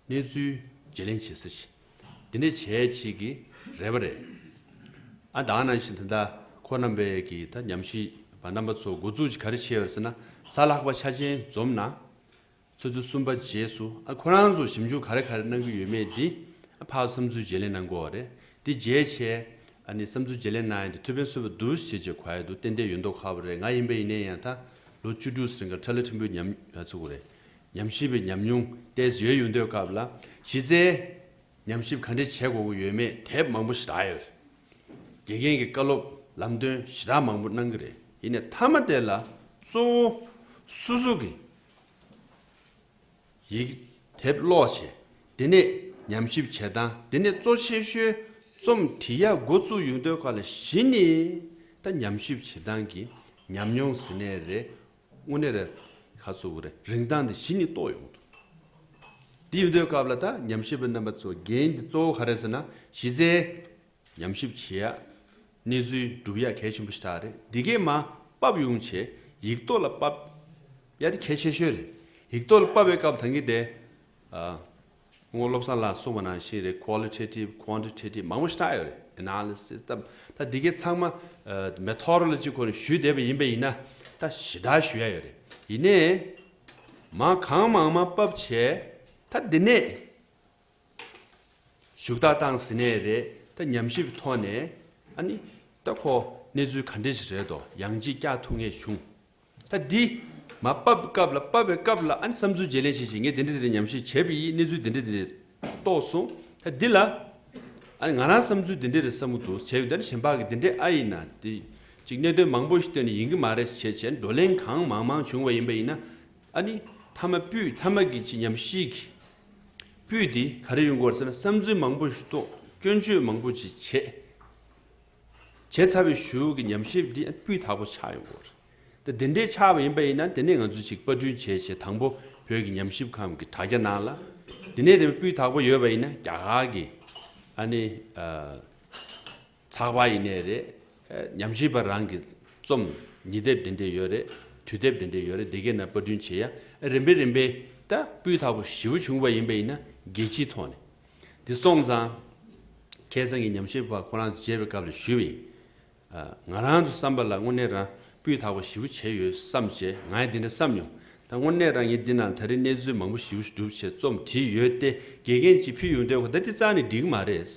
གནས་ཚུལ་བརྗེ་ལེན་བྱེད་ས་ཅིག་དེ་འདྲ་བྱས་ཅིག་གི་རེ་བ་རེད། ཨ་ད་ནང་བཞིན་ད་ལྟ་ཁོང་རྣམ་པའི་གི་ད་ཉམས་ཞིབ་པ་རྣམ་པ་ཚོ་འགོ་འཛུགས་ཅིག་ག་རེ་བྱས་ཡོད་ཟེར་ན། གཟའ་ལྷག་པ་འཆར་ཅན་འཛོམས་ན། ཆུ་ཚོད་གསུམ་པ་རྗེས་སུ་ཨ་ཁོ་རང་ཚོ་ཞིབ་འཇུག་ག་རེ་ག་རེ་གནང་གི་ཡོད་མེད་འདི་ཨ་ཕར་བསམ་ཚུལ་བརྗེ་ལེན་གནང་དགོས་པ་རེད། འདི་རྗེས་བྱས་ཨ་ནི་བསམ་ཚུལ་བརྗེ་ལེན་གནང་ཡ་འདི་ཐུགས་ཕན་གསོས་པ་འདུག་ཞེས་བྱས་གོ་ཡ་འདུག་ཏན་ཏན་ཡོད་མདོག་ཁ་པོ་རེད། ང་ཡིན་པ་ཡིན་ནའི་ཡང་ད་ལོ་བཅུ་དྲུག་རིང་ག་ཁྲ་ལ་ཕྲན་བུའི་ཉམས་ཚུགས་རེད། ཉམས་ཞིབ་པའི་ཉམས་མྱོང་ཏོག་ཙམ་ཡོད་ཡོང་དུས་སྐབས་ལ་གཞི་རྩའི་ཉམས་ཞིབ་ག་འདྲས་བྱེད་དགོས་ཀྱི་ཡོད་མེད་དེབ་མང་པོ་ཞེ་དྲག་ཡོད་རེད། དགེ་རྒན་གྱི་བཀའ་སློབ་ལམ་སྟོན་ཞེ་དྲག་མང་པོ་གནང་གི་རེད། ཡིན་ནའི་མཐའ་མ་དེ་ལ་གཙོ་བོ་སོ་སོ་གི་ཡིག་དེབ་ཀློག་བྱས། དེ་ནས་ཉམས་ཞིབ་བྱེད་སྟངས། དེ་ནས་གཙོ་ཆེ་ཤོས་རྩོམ་བྲིས་ཡག་འགོ་བཙུགས་ཡོང་དུས་སྐབས་ལ་གཞི་ནས་ད་ཉམས་ཞིབ་བྱེད་སྟངས་ཀྱི་ཉམས་མྱོང་ཟེར་ནའི་རེད། དངོས་གནས་རེད། ཁ་གསོ་གི་རེད། རིན་ཐང་དེ་གཞི་ནས་རྟོགས་ཡོང་གི་འདུག་དེ་ཡོང་དུས་སྐབས་ལ་ད་ཉམས་ཞིབ་པ་རྣམ་པ་ཚོ་འགན་དེ་གཙོ་བོ་ག་རེ་ཟེར་ན། གཞི་རྩའི་ཉམས་ཞིབ་བྱེད་ཡ། གནས་ཚུལ་སྒྲུབ་ཡ་གལ་ཆེན་པོ་ཞིག་རེད། འདི་གས་མར་ཕབ་ཡོང་བྱས་ཡིག་ཐོག་ལ་ཕབ་ཡ་དེ་གལ་ཆེ་ཤོས་རེད། ཡིག་ཐོག་ལ་ཕབ་པའི་སྐབས་ད་གིན་དེ་ཨ་སྔོན་བློ་བཟང་ལགས་གསུངས་པ་ནང་བཞིན་རེད། Qualitative, Quantitative མང་པོ་ཞིག་ཡོད་རེད། Analysis ད་ད་འདི་གས་ཚང་མ་ཨ་Methodology སྐོར་ནས་ཞུས་བསྡད་པ་ཡིན་པ་ཡིན་ན་ད་ཞེ་དྲག་ཞུ་ཡ་ཡོད་རེད། ཡིན་ནའི་མར་གང་མང་མང་ཕབ་བྱས་ད་འདི་ནས། ཞུགས་ཐག་བཏང་ཟིན་ནའི་རེད། ད་ཉམས་ཞིབ་ཐོག་ནས་ཨ་ནི་ད་ཁོ་གནས་ཚུལ་ག་འདྲ་ཞིག་རེད་དོ། ཡང་ཅིག་བསྐྱར་ཐུབ་ངེས་བྱུང་། ད་འདི་མར་ཕབ་སྐབས་ལ་ཕབ་པའི་སྐབས་ལ་ཨ་ནི་བསམ་ཚུལ་བརྗེ་ལེན་བྱེད་བཞིན་ངས་འདི་འདྲ་འདི་འདྲ་ཉམས་ཞིབ་བྱས་པ་ཡིན། གནས་ཚུལ་འདི་འདྲ་འདི་འདྲ་རྟོགས་སོང་། ད་འདི་ལ་ཨ་ནི་ང་རང་བསམ་ཚུལ་འདི་འདྲ་རེད་བསམ་གྱི་འདུག་བྱས་ཡོད། ད་ནི་གཞན་པ་གི་འདི་འདྲ་ཨ་ཡིན་ན་འདི་ཅིག་གནད་དོན་མང་པོ་ཞིག་བཏོན་ནས་ཡིན་གྱི་མ་རེད་ཟེར་བྱས་བྱས་བགྲོ་གླེང་གང་མང་མང་བྱུང་བ་ཡིན་པ་ཡིན་ན། ཨ་ནི་མཐའ་མ་སྤུས་མཐའ་མ་གི་ཅིག་ཉམས་ཞིབ་ཀྱི་སྤུས་དེ་ག་རེ་ཡོང་གི་ཡོད་ཟེར་ན། བསམ་ཚུལ་མང་པོ་ཞིག་རྟོགས། སྐྱོན་བརྗོད་མང་པོ་ཅིག་བྱས། བྱས་ཚར་བའི་གཞུག་གི་ཉམས་ཞིབ་འདི་སྤུས་དག་པོ་ཆགས་ཡོང་གི་ཡོད་རེད། ད་དེ་འདྲའི་ཆགས་པ་ཡིན་པ་ཡིན་ན་དེ་ནས་ང་ཚོ་ཅིག་པར་སྐྲུན་བྱས་བྱས་དང་པོ་བོད་ཀྱི་ཉམས་ཞིབ་ཁང་གི་དྲ་རྒྱ་ནང་ལ། དེ་ནས་རིམ་པ་སྤུས་དག་པོ་ཡོད་པ་ཡིན་ན་རྒྱ་གར་གྱི་ཨ་ནི་ཨ། ཚགས་པར་ཡིན་ནའི་རེད། ཉམས་ཞིབ་པ་རང་གི་རྩོམ་ཉིས་དེབ་དེ་འདྲས་ཡོད་རེད། དུས་དེབ་དེ་འདྲས་ཡོད་རེད། དེ་གའི་ནང་པར་སྐྲུན་བྱེད་ཡ་རིམ་པས་རིམ་པས་ད་སྤུས་དག་པོ་ཞེ་པོ་བྱུང་བ་ཡིན་པ་ཡིན་ན་རྒྱལ་སྤྱིའི་ཐོག་ནས། དེ་སོང་ཙང་ཁ་སང་གི་ཉམས་ཞིབ་པ་ཁོ་རང་ཚོ་མཇལ་བའི་སྐབས་ལ་ཞུས་པ་ཡིན། ང་རང་ཚོ་བསམ་པ་ལ་དངོས་གནས་རང་སྤུས་དག་པོ་ཞེ་པོ་བྱས་ཡོད་བསམ་བྱས། ང་ཡང་འདི་འདྲ་བསམ་མྱོང་། ད་དངོས་གནས་རང་ངས་འདི་ནང་ད་རེས་གནས་ཚུལ་མང་པོ་ཞེ་པོ་ཞིག་སྒྲུབ་བྱས་རྩོམ་བྲིས་ཡོད་དེ། དགེ་རྒན་གཅིག་ཕུལ་ཡོང་དུས་ད་འདི་རྩ་ནས་འགྲིག་གི་མ་རེད།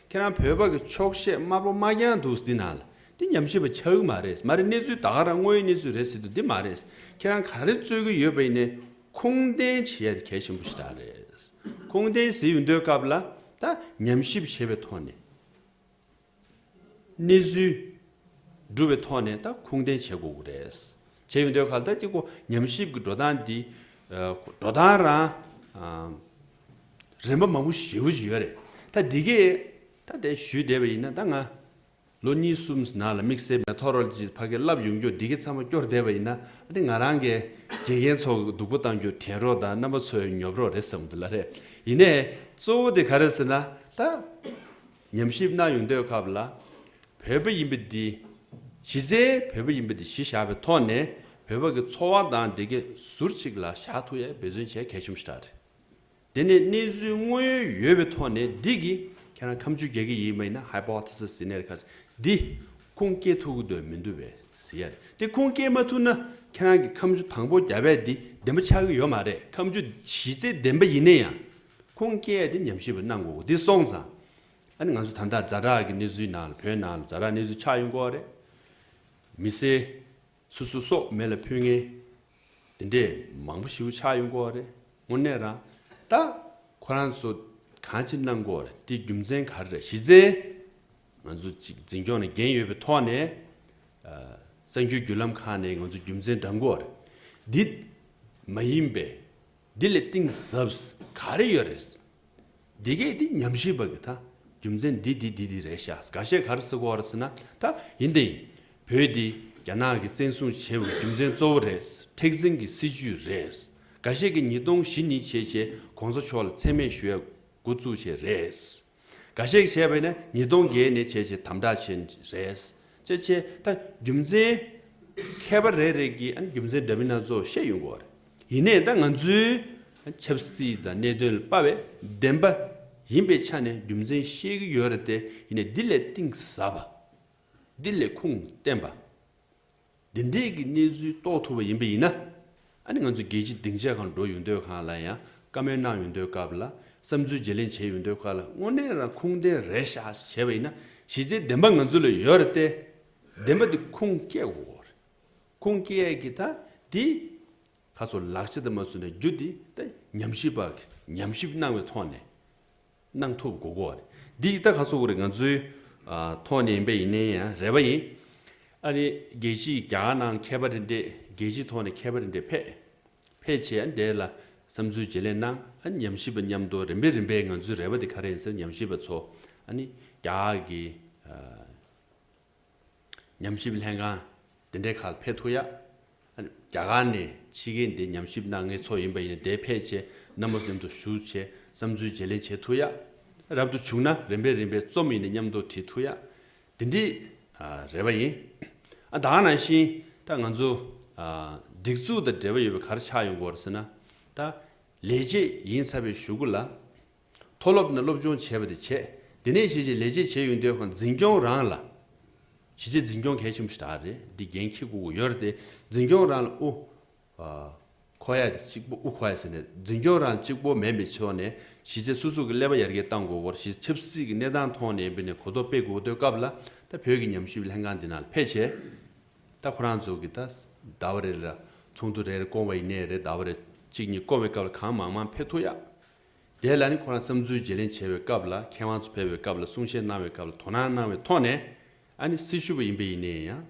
ཁྱེད་རང་བོད་པ་གི་ཆོག་ཤེས་དམར་པོ་དམར་རྐྱང་འདུག་འདི་ནང་ལ། འདི་ཉམས་ཞིབ་པ་ཆགས་ཀྱི་མ་རེད། མ་རེད། གནས་ཚུལ་ད་ག་རང་དངོས་ཡོད་གནས་ཚུལ་རེད་ཟེར་དུས་འདི་མ་རེད། ཁྱེད་རང་ག་རེ་རྩོད་ཀྱི་ཡོད་པ་ཡིན་ནའི་ཁུངས་ལྡན་བྱེད་ཡ་དེ་གལ་ཆེན་པོ་ཞིག་རང་རེད། ཁུངས་ལྡན་ཟེར་ཡོང་དུས་སྐབས་ལ་ད་ཉམས་ཞིབ་བྱེད་པའི་ཐོག་ནས། གནས་ཚུལ་སྒྲུབ་པའི་ཐོག་ནས་ད་ཁུངས་ལྡན་བྱེད་དགོས་ཀྱི་རེད། བྱས་ཡོང་དུས་ག་ལ་ད་གཅིག་པོ་ཉམས་ཞིབ་ཀྱི་འགྲོ་སྟངས་འདི་ཨ་འགྲོ་སྟངས་རང་ཨ་རིམ་པ་མང་པོ་ཞེ་པོ་ཞིག་ཡོད་རེད། ད་འདི་གས་ད་དེ་ཞུས་བསྡད་པ་ཡིན་ན་ད་ང་ ལོ་གཉིས་གསུམ་ནང་ལ་དམིགས་བསལ་མེ་ཐོ་རོ་ལོ་ཇི་ཕ་གིར་བསླབ་ཡོང་རྒྱུ་འདི་གའི་ཚང་མ་སྐྱོར་བསྡད་པ་ཡིན་ན། ཨ་ནི་ང་རང་གི་དགེ་རྒན་ཚོ་གི་སྡུག་པོ་བཏང་རྒྱུ་དྲན་རོགས་དང་རྣམ་པ་ཚོའི་ཉོབ་རོགས་རེད་བསམ་གི་འདུག་ལ་རེད། ཡིན་ནའི་གཙོ་བོ་དེ་ག་རེ་ཟེར་ན། ད་ཉམས་ཞིབ་གནང་ཡོང་དུས་སྐབས་ལ་བོད་པ་ཡིན་པ་འདི། གཞི་རྩའི་བོད་པ་ཡིན་པ་འདི་གཞི་བཞག་པའི་ཐོག་ནས་བོད་པ་གི་འཚོ་བ་དང་འདི་གའི་ཟུར་གཅིག་ལ་བཞག་ཐུབ་ཡས་འབད་བརྩོན་བྱས་གལ་ཆེན་པོ་ཞེ་དྲག་རེད། དེ་ནས་གནས་ཚུལ་དངོས་ཡོད་ཡོད་པའི་ཐོག་ནས་འདི་གི་ཁྱེད་རང་ཁ་མཆུ་རྒྱག་གི་ཡིན་པ་ཡིན་ན། ཧའི་པོ་ཐེ་སིས་ཟེར་ནས་ཁ། འདི་ཁུངས་སྐྱེལ་ཐུབ་ཀྱི་འདུག་མི་འདུག་པས་ཟེར་ཡ་རེད། དེ་ཁུངས་སྐྱེལ་མ་ཐུབ་ན་ཁྱེད་རང་གི་ཁ་མཆུ་དང་པོ་རྒྱབ་པ་འདི་བདེན་པ་ཆགས་ཀྱི་ཡོད་མ་རེད། ཁ་མཆུ་གཞི་རྩའི་བདེན་པ་ཡིན་ན་ཡང་ཁུངས་སྐྱེལ་ཡ་དེ་ཉམས་ཞིབ་པ་གནང་དགོས། འདི་སོང་ཙང་ཨ་ནི་ང་ཚོ་ད་ལྟ་ཛ་དྲག་གི་གནས་ཚུལ་ནང་ལ། བོད་ནང་ལ་ཛ་དྲག་གནས་ཚུལ་ཆགས་ཡོང་གི་ཡོད་རེད། མི་སེར་སོ་སོ་སྲོག་མེ་ལ་ཕུལ་མཁན་དེ་འདྲས་མང་པོ་ཞིག་ཆགས་ཡོང་གི་ཡོད་རེད། དངོས་གནས་རང་ད་ཁོ་རང་ཚོ་གང་ཅི་གནང་གི་ཡོད་རེད། དེ་རྒྱུ་མཚན་ག་རེ་རེད། གཞི་རྩའི་ང་ཚོ་ཅིག་འཛིན་སྐྱོང་ནས་འགན་ཡོད་པའི་ཐོག་ནས། ཨ། གསར་འགྱུར་བརྒྱུད་ལམ་ཁག་ནས་ང་ཚོ་རྒྱུ་མཚན་བགྲང་གི་ཡོད་རེད། འདི་མ་ཡིན་པའི། འདི་ལས་གཏིང་ཟབ་ག་རེ་ཡོད་རེད། འདི་གས་འདི་ཉམས་ཞིབ་པ་གི་ད་རྒྱུ་མཚན་འདི་འདི་འདི་འདི་རེད་ཤག་འགའ་ཤས་ག་རེ་ཟེར་གི་ཡོད་རེད་ཟེར་ན། ད་ཡིན་དེ་ཡིན། བོད་འདི་རྒྱ་ནག་གིས་བཙན་བཟུང་བྱས་པའི་རྒྱུ་མཚན་གཙོ་བོ་རེད། མཁྲེགས་འཛིན་གྱི་སྲིད་ཇུས་རེད། འགའ་ཤས་ཀྱིས་ཉིས་སྟོང་བཞི་ནས་བྱས་བྱས་གོང་ས་མཆོག་ལ་མཚན་སྨད་ཞུ་ཡ་འགོ་བཙུགས་བྱས་རེད། འགའ་ཤས་ཀྱིས་བྱས་པ་ཡིན་ན་ཉིས་སྟོང་བརྒྱད་ནས་བྱས་བྱས་དམ་དྲག་བྱས་རེད། ཅེས་བྱས་ད་རྒྱུ་མཚན་མཁས་པ་རེ་རེ་གིས་ཨ་ནི་རྒྱུ་མཚན་འདྲ་མིན་སྣ་ཚོགས་བཤད་ཡོང་གི་ཡོད་རེད། ཡིན་ནའི་ད་ང་ཚོའི་ཆབ་སྲིད་དང་གནད་དོན་ལ་དཔག་པའི་བདེན་པ་ཡིན་པའི་ཆ་ནས་རྒྱུ་མཚན་བཤད་ཀྱི་ཡོད་རེད་དེ། ཡིན་ནའི་འདི་ལས་གཏིང་ཟབ་པ། འདི་ལས་ཁུངས་བསྟན་པ། འདི་འདྲས་ཀྱི་གནས་ཚུལ་རྟོགས་ཐུབ་པ་ཡིན་པ་ཡིན་ན། ཨ་ནི་ང་ཚོ་རྒྱལ་སྤྱིའི་སྡིངས་ཆ་སྒང་འགྲོ་ཡོང་དུས་སྒང་ལ་ཡང་བཀའ་མོལ་གནང་ཡོང་དུས་སྐབས་ལ། བསམ་ཚུལ་བརྗེ་ལེན་བྱེད་ཡོང་དུས་སྒང་ལ་དངོས་གནས་རང་ཁུངས་ལྡན་རེད་ཤག་བྱས་པ་ཡིན་ན། གཞི་རྩའི་བདེན་པ་ང་ཚོ་ལ་ཡོད་རེད་དེ། བདེན་པ་འདི་ཁུངས་སྐྱེལ་དགོས་རེད། ཁུངས་སྐྱེལ་ཡས་ཀྱི་ད་འདི་ཁ་སོ་ལག་ཆ་དུ་མ་བཟུང་ནས་རྒྱུ་འདི་ད་ཉམས་ཞིབ་པ་གིས་ཉམས་ཞིབ་གནང་བའི་ཐོག་ནས་གནང་ཐུབ་དགོས་ཀྱི་ཡོད་རེད། འདི་ད་ག་ཚོད་རེད། ང་ཚོའི་ཨ་ཐོག་ནས་ཡིན་པ་ཡིན་ནའི་ཡང་རེ་བ་ཡིན། ཨ་ནི་རྒྱལ་སྤྱིའི་རྒྱ་གར་ནང་མཁས་པ་རེ་འདྲས། རྒྱལ་སྤྱིའི་ཐོག་ནས་མཁས་པ་རེ་འདྲས་ཕེབས། ཕེབས་བྱས་ཨ་ནི་དེ་ལ་བསམ་ཚུལ་བརྗེ་ལེན་གནང་། ཨ་ནི་ཉམས་ཞིབ་པ་མཉམ་དུ་རིམ་པས་རིམ་པས་ང་ཚོའི་རེ་བ་དེ་ག་རེ་ཡིན་ཟེར། ཉམས་ཞིབ་པ་ཚོ་ཨ་ནི་རྒྱ་གར་གྱི་ཨ་ཉམས་ཞིབ་ལྷན་ཁང་དེ་འདྲའི་ཁག་ལ་ཕེབས་ཐུབ་ཡ། ཨ་ནི་རྒྱ་གར་ནས་ཕྱི་རྒྱལ་འདི་ཉམས་ཞིབ་གནང་མཁན་ཚོ་ཡིན་པ་ཡིན་ན་དེ་ཕེབས་བྱས་རྣམ་པ་ཚོ་མཉམ་དུ་བཞུགས་བྱས་བསམ་ཚུལ་བརྗེ་ལེན་བྱེད་ཐུབ་ཡ། རབ་ཏུ་བྱུང་ན་རིམ་པས་རིམ་པས་རྩོམ་ཡིན་ན་མཉམ་དུ་བྲིས་ཐུབ་ཡ། དེ་འདྲའི་ཨ་རེ་བ་ཡིན། ཨ་ད་ག་ནང་བཞིན་ད་ང་ཚོ་ཨ་སྒྲིག་འཛུགས་དང་འབྲེལ་བ་ཡོད་པའི་ག་རེ་ཆགས་ཡོང་གི་ཡོད་རེད་ཟེར་ན། ད་ལས་བྱེད་ཡིན་ཚར་བའི་གཞུག་གུ་ལ། མཐོ་སློབ་ནས་སློབ་སྦྱོང་བྱས་པ་དེ་བྱས། དེ་ནས་ཞེ་ཅིག་ལས་བྱེད་བྱས་ཡོང་དུས་ཁོང་འཛིན་སྐྱོང་རང་ལ། གཞི་རྩའི་འཛིན་སྐྱོང་གལ་ཆེན་པོ་ཞིག་རེད། འདི་འགན་འཁྱེར་དགོས་ཀྱི་ཡོད་རེད་དེ། འཛིན་སྐྱོང་རང་ལ་དབུ་ཨ་འཁོར་ཡ་དེ་གཅིག་པོ། དབུ་འཁོར་ཡ་ཟེར་ནས་འཛིན་སྐྱོང་རང་གཅིག་པོ་མིན་པའི་ཕྱོགས་ནས་གཞི་རྩའི་སོ་སོ་གི་ཀླད་པ་ཡར་རྒྱས་གཏང་དགོས་ཀྱི་ཡོད་རེད། གཞི་ཆབ་སྲིད་ཀྱི་གནས་སྟངས་ཐོག་ནས་ཡིན་པ་ཡིན་ན་གོ་རྟོགས་སྤེལ་དགོས་དུས་སྐབས་ལ། ད་བོད་ཀྱི་ཉམས་ཞིབ་ལྷན་ཁང་འདི་ནང་ལ་ཕེབས་བྱས། ད་ཁོ་རང་ཚོ་གི་ད་ཟླ་བ་རེ་རེ་ལ་ཚོགས་འདུ་རེ་རེ་བསྐོང་བ་ཡིན་ནའི་རེད། ཟླ་བ་རེ་གཅིག་གཉིས་བསྐོང་བའི་སྐབས་ལ་གང་མང་མང་ཕེབས་ཐུབ་ཡ། དེ་ལ་ནི་ཁོ་རང་བསམ་ཚུལ་བརྗེ་ལེན་བྱེད་པའི་སྐབས་ལ། མཁས་དབང་ཚོ་ཕེབས་པའི་སྐབས་ལ། གསུང་བཤད་གནང་བའི་སྐབས་ལ། དོ་སྣང་གནང་བའི་ཐོག་ནས་ཨ་ནི་སྲི་ཞུ་བ་ཡིན་པ་ཡིན་ནའི་ཡང་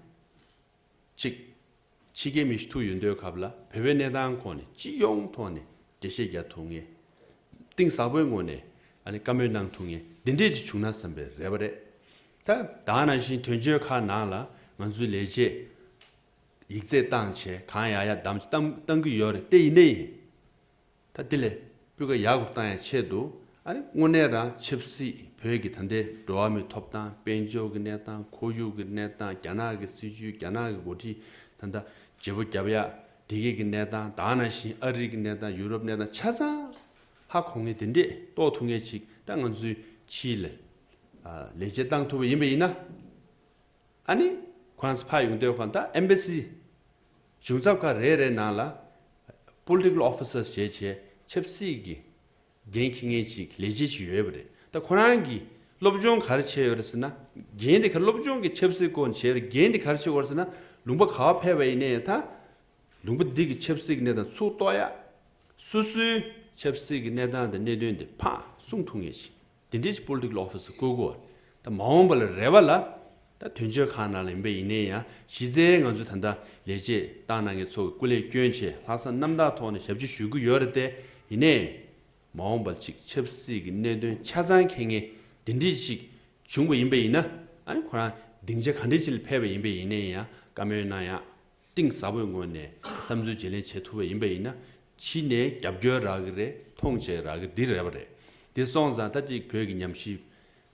གཅིག་ཕྱི་རྒྱལ་མི་ཞིག་ཐུག་ཡོང་དུས་སྐབས་ལ་བོད་པའི་གནས་སྟངས་ཁོངས་ནས་སྤྱི་ཡོངས་ཐོག་ནས་འགྲེལ་བཤད་རྒྱག་ཐུབ་མཁན། གཏིང་ཟབ་པོའི་ངོས་ནས་ཨ་ནི་བཀའ་མོལ་གནང་ཐུབ་མཁན་འདི་འདྲས་ཅིག་བྱུང་ན་བསམ་པའི་རེ་བ་རེད། ད་ད་ག་ནང་བཞིན་དོན་གཅོད་ཁག་ནང་ལ་ང་ཚོའི་ལས་བྱེད་ཡིག་ཚད་བཏང་བྱས་གང་ཡག་ཡག་བདམས་བཏང་བཏང་གི་ཡོད་རེད་དེ། ཡིན་ནའི་ད་འདི་ལས་སྤུས་ཀ་ཡག་པོ་བཏང་ཡ་ཆེད་དུ། ཨ་ནི་དངོས་གནས་རང་ཆབ་སྲིད། བོད་ཀྱི་ད་ལྟའི་འགྲོ་བ་མིའི་ཐོབ་ཐང་། དཔལ་འབྱོར་གྱི་གནས་སྟངས། ཁོར་ཡུག་གི་གནས་སྟངས། རྒྱ་ནག་གི་སྲིད་བྱུས། རྒྱ་ནག་གི་འགོ་ཁྲིད་ད་ལྟ་བརྗེ་པོ་བརྒྱབ་ཡ་དེ་གའི་གི་གནས་སྟངས། ད་ག་ནང་བཞིན་ཨ་རི་གི་གནས་སྟངས། ཡུ་རོབ་གནས་སྟངས། ཆ་ཚང་ཧ་གོ་མཁན་དེ་འདྲས་རྟོགས་ཐུབ་མཁན་ཅིག་ད་ང་ཚོའི་ཕྱི་ལ་ཨ་ལས་བྱེད་བཏང་ཐུབ་པ་ཡིན་པ་ཡིན་ན། ཨ་ནི་ཁོ་རང་ཚོ་ཕར་ཡོང་དུས་ཁོ་ད་ཨེམ་བྷ་སི་གཞུང་ཚབ་ཁག་རེ་རེའི་ནང་ལ་པོ་ལི་ཊི་ཀལ་ཨོ་ཕི་སར་ཟེར་བྱས་ཆབ་སྲིད་ཀྱི་འགན་འཁྱེར་མཁན་ཅིག་ལས་བྱེད་ཅིག་ཡོད་པ་རེད། ད་ཁོ་རང་གིས་སློབ་སྦྱོང་ག་རེ་བྱས་ཡོད་རེད་ཟེར་ན། འགན་དེ་ག་སློབ་སྦྱོང་གི་ཆབ་སྲིད་སྐོར་བྱས་ཡོད་རེད། འགན་དེ་ག་རེ་བྱས་ཡོད་རེད་ཟེར་ན། ལུང་པ་ག་པར་ཕེབས་པ་ཡིན་ནའི་ད་ལུང་པ་འདི་གི་ཆབ་སྲིད་ཀྱི་གནས་སྟངས་ཚུར་རྟོགས་ཡ། སོ་སོའི་ཆབ་སྲིད་ཀྱི་གནས་སྟངས་དང་གནད་དོན་དེ་ཕར་གསུང་ཐུབ་མཁན་ཞིག་དེ་འདྲའི་ཞིག་པོ་ལི་ཊི་ཀལ་ཨོ་ཕི་སར་བསྐོ་དགོས། ད་མ་འོངས་པ་ལ་རེ་བ་ལ། ད་དོན་གཅོད་ཁག་ནང་ལ་ཡིན་པ་ཡིན་ནའི་ཡང་། གཞི་རྩའི་ང་ཚོ་ད་ལྟ་ལས་བྱེད་བཏང་གནང་མཁན་ཚོ་གི་སྐུ་ལས་བསྐྱོན་བྱས་ལྷག་བསམ་རྣམ་དག་ཐོག་ནས་ཞབས་ཕྱི་ཞུ་གི་ཡོད་རེད་དེ། ཡིན་ནའི་མ་འོངས་པ་ཅིག་ཆབ་སྲིད་ཀྱི་གནད་དོན་ཆ་ཚང་མཁྱེན་མཁན་དེ་འདྲ་ཅིག་བྱུང་བ་ཡིན་པ་ཡིན་ན། ཨ་ནི་ཁོ་རང་ སྡིངས་ཆ་ག་འདྲ་ཅིག་ལ་ཕེབས་པ་ཡིན་པ་ཡིན་ནའི་ཡང་བཀའ་མོལ་གནང་ཡག་གཏིང་ཟབ་པོའི་ངོས་ནས་བསམ་ཚུལ་བརྗེ་ལེན་བྱེད་ཐུབ་པ་ཡིན་པ་ཡིན་ན། ཕྱི་ནས་རྒྱབ་སྐྱོར་རག་གི་རེད། མཐོང་ཆེན་རག་གི་འདི་རེད་པ་རེད། དེ་སོང་ཙང་ད་ཅིག་བོད་ཀྱི་ཉམས་ཞིབ་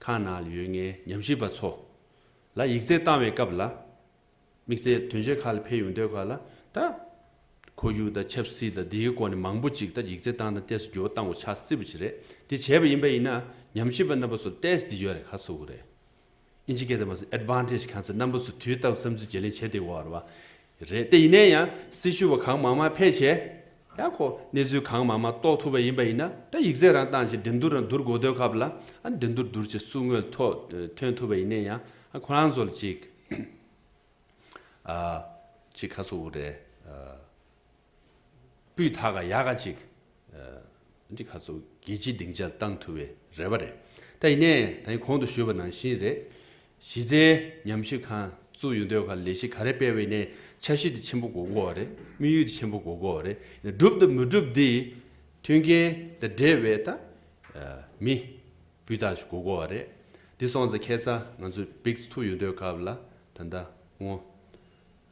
ཁང་ནང་ལ་ཡོད་མཁན་ཉམས་ཞིབ་པ་ཚོ་ལ་ཡིག་ཚད་བཏང་བའི་སྐབས་ལ། དམིགས་བསལ་དོན་གཅོད་ཁག་ལ་ཕེབས་ཡོང་དུས་ཁག་ལ་ད། ཁོར་ཡུག་དང་ཆབ་སྲིད་དང་འདིའི་སྐོར་ནས་མང་པོ་ཅིག་ད་ཡིག་ཚད་བཏང་དང་ཏོག་ཙམ་འགྱུར་བ་བཏང་དགོས་ཆགས་སྲིད་པ་ཅིག་རེད། དེ་བྱས་པ་ཡིན་པ་ཡིན་ན་ཉམས་ཞིབ་པ་རྣམ་པ་ཚོར་ཏོག་ཙམ་འདི་ཡོད་རེད། ག་ཟེར་དགོས་རེད། ཨིན་ཇི་སྐད་དུ་མ་ཟེར་ཨེཌ་ཝན་ཊེཇ་གང་ཟེར། རྣམ་པ་ཚོ་དུས་རྟག་བསམ་ཚུལ་བརྗེ་ལེན་བྱེད་བདེ་བོ་རེད་པ། རེད། དེ་ཡིན་ནའི་ཡང་སྲི་ཞུ་བ་གང་མང་མང་ཕེབས་བྱས། ཡང་ཁོ་གནས་ཚུལ་གང་མང་མང་རྟོགས་ཐུབ་པ་ཡིན་པ་ཡིན་ན་ད་ཡིག་ཚད་རང་བཏང་བྱས་འགྲན་བསྡུར་རང་བསྡུར་དགོས་དུས་སྐབས་ལ་ཨ་འགྲན་བསྡུར་བསྡུར་བྱས་སུ་དངོས་ཐོག་ཐོན་ཐུབ་པ་ཡིན་ནའི་ཡང་ཨ་ཁོ་རང་ཚོ་ལ་ཅིག་ཨ། ཅིག་ག་ཟེར་དགོས་རེད། ཨ། སྤུས་དག་ག་ཡག་ག་ཅིག་ཨ། ཅིག་ག་ཟེར་དགོས། རྒྱལ་སྤྱིའི་སྡིངས་ཆ་ལ་བཏང་ཐུབ་པའི་རེད་པ་རེད། ད་ཡིན་ནའི་ད་ཡིན་གོང་དུ་ཞུས་པ་ནང་བཞིན་རེད། གཞི་རྩའི་ཉམས་ཞིབ་ཁང་བཙུགས་ཡོང་དུས་ཁག་ལས་གཞི་ག་རེ་སྤེལ་བ་ཡིན་ནའི་འཆར་གཞི་དེ་ཆེན་པོ་དགོས་ཀྱི་ཡོད་རེད། དམིགས་ཡུལ་དེ་ཆེན་པོ་དགོས་ཀྱི་ཡོད་རེད། སྒྲུབ་དང་མི་སྒྲུབ་དེ་མཐུན་རྐྱེན་དང་འབྲེལ་བའི་ད་ཨ། མི་སྤུས་དག་ཞིག་དགོས་ཀྱི་ཡོད་རེད། དེ་སོང་ཙང་ཁ་སང་ང་ཚོ་བིག་སི་ཐུག་ཡོང་དུས་སྐབས་ལ་ད་ལྟ་སྔོན།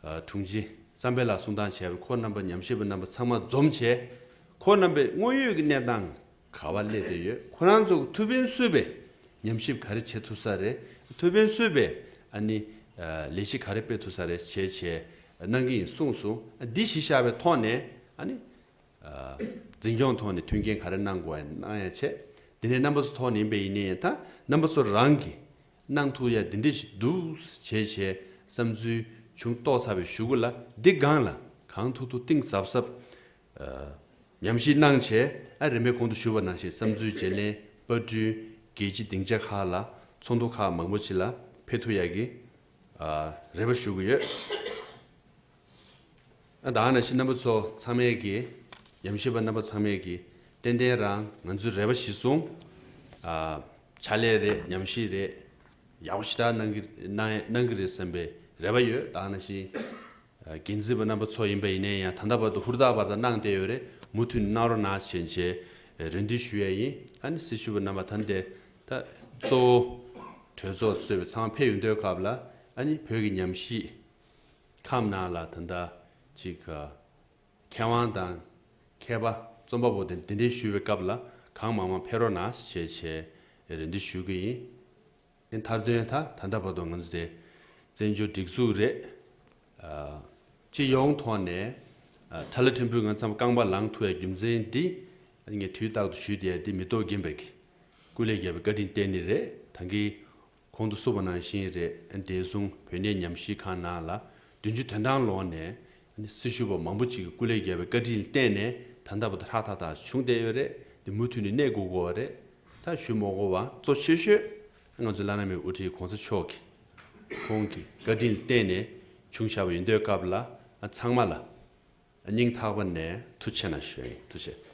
ཨ། དྲུང་ཆེ་བསམ་འཕེལ་ལགས་གསུང་སྟངས་བྱས་པ་ཁོ་རྣམ་པ་ཉམས་ཞིབ་པ་རྣམ་པ་ཚང་མ་འཛོམས་བྱས། ཁོ་རྣམ་པའི་དངོས་ཡོད་ཀྱི་གནས་སྟངས་ག་པར་སླེབས་བསྡད་ཡོད། ཁོ་རང་ཚོ་གི་ཐུགས་ཕན་གསོས་པའི་ཉམས་ཞིབ་ག་རེ་བྱེད་ཐུབ་ས་རེད། ཐུགས་ཕན་གསོས་པའི་ཨ་ནི་ཨ། ལས་གཞི་ག་རེ་སྤེལ་ཐུབ་ས་རེད་བྱས་བྱས་གནང་གི་ཡིན་གསུངས་སོང་། ཨ། འདི་གཞི་བཞག་པའི་ཐོག་ནས་ཨ་ནི། ཨ། འཛིན་སྐྱོང་ཐོག་ནས་མཐུན་རྐྱེན་ག་རེ་གནང་དགོས་ཡ་གནང་ཡ་བྱས། དེ་ནས་རྣམ་པ་ཚོ་ཐོག་ནས་ཡིན་པ་ཡིན་ནའི་ད་རྣམ་པ་ཚོ་རང་གིས་གནང་ཐུབ་ཡ་འདི་འདྲ་ཞིག་འདུག་བྱས་བྱས་བསམ་ཚུལ་བྱུང་རྟོགས་ཚར་བའི་གཞུག་གུ་ལ་འདི་སྒང་ལ་གང་ཐུབ་ཐུབ་གཏིང་ཟབ་ཟབ་ཨ། ཉམས་ཞིབ་གནང་བྱས། ཨ། རིམ་པས་གོང་དུ་ཞུས་པ་ནང་བཞིན་བསམ་ཚུལ་བརྗེ་ལེན་པར་སྐྲུན་རྒྱལ་སྤྱིའི་སྡིངས་ཆ་ཁག་ལ་ཚོགས་འདུ་ཁག་མང་པོ་ཅིག་ལ་ཕེབས་ཐུབ་ཡ་གི་ཨ། རེ་བ་ཞུ་གི་ཡོད། ཨ། ད་ག་ནང་བཞིན་རྣམ་པ་ཚོ་ཚང་མས་ཀྱི་ཉམས་ཞིབ་པ་རྣམ་པ་ཚང་མས་ཀྱི་ཏན་ཏན་རང་ང་ཚོའི་རེ་བ་གཞིར་བཟུང་། ཨ། ཕྱག་ལས་རེད། ཉམས་ཞིབ་རེད། ཡག་པོ་ཞེ་དྲག་གནང་གི་གནང་གནང་གི་རེད་བསམ་པའི་རེ་བ་ཡོད། ད་ག་ནང་བཞིན་ཨ། འགན་འཛིན་པ་རྣམ་པ་ཚོ་ཡིན་པ་ཡིན་ནའི་ཡང་ད་ལྟ་བར་དུ་ཧུར་ཐག་བར་དུ་གནང་བསྡད་ཡོད་རེད། མུ་མཐུད་གནང་རོགས་གནང་བྱས་བྱས་རེ་འདུན་ཞུ་ཡ་ཡིན། ཨ་ནི་སྲི་ཞུ་བ་རྣམ་པ་ད་ལྟ་ད་གཙོ་བོ་གྲོས་ཚོགས་གཙོས་པའི་ཚང་མ་ཕེབས་ཡོང་དུས་སྐབས་ལ་ཨ་ནི་བོད་ཀྱི་ཉམས་ཞིབ་ཁང་ནང་ལ་ད་ལྟ་ཅིག་མཁས་དབང་དང་མཁས་པ་རྩོམ་པ་པོ་དེ་འདི་འདྲའི་ཞུ་བའི་སྐབས་ལ་གང་མང་མང་ཕེབས་རོགས་གནང་ཞེས་བྱས་རེ་འདུན་ཞུ་གི་ཡིན། ཨེ། མཐར་དོན་ད་ད་ལྟ་བར་དུ་ང་ཚོ་དེ་བཙན་བྱོལ་སྒྲིག་འཛུགས་རེད། ཨ། སྤྱི་ཡོངས་ཐོག་ནས་ཨ། ཁྲ་ལ་ཕྲན་བུ་ང་ཚང་མ་རྐང་པ་ལངས་ཐུབ་ཡ་རྒྱུ་མཚན་འདི་ཨ་ནི་ངས་དུས་རྟག་ཏུ་ཞུས་བསྡད་ཡ་འདི་མི་ཐོག་རྒན་པའི་སྐུ་ལས་བརྒལ་བའི་བཀའ་དྲིན་བརྟེན་ནས་རེད། ད་གིན་གོང་དུ་གསུངས་པ་ནང་བཞིན་རེད། ཨ། བདེ་སྲུང་བོད་གནས་ཉམས་ཞིབ་ཁང་ནང་ལ་བདུན་ཅུ་དོན་གྲངས་ལོན་ནས་ཨ་ནི་སྲི་ཞུ་བ་མང་པོ་ཅིག་གི་སྐུ་ལས་བརྒལ་བའི་བཀའ་དྲིན་ལ་བརྟེན་ནས་ད་ལྟ་བར་དུ་ཧྲག་ཐག་ཐག་བྱུང་བསྡད་ཡོད་རེད། འདི་མུ་མཐུད་ནས་གནས་དགོས་ཀྱི་རེད། ད་ཞུ་མ་དགོས་པ་གཙོ་ཆེ་ཤོས་ང་ཚོའི་བླ་ན་མེད་པའི་དབུ་ཁྲིད་གོང་ས་མཆོག་གིས་ཁོང་གི་བཀའ་དྲིན་ལ་བརྟེན་ནས་བྱུང་བཞག་པ་ཡིན་དུས་སྐབས་ལ་ཨ། ཚང་མ་ལ་སྙིང་ཐག་པ་ནས་ཐུགས་རྗེ་ཆེ་གནང་ཞུ་ཡ་ཡིན། ཐུགས་རྗེ་ཆེ།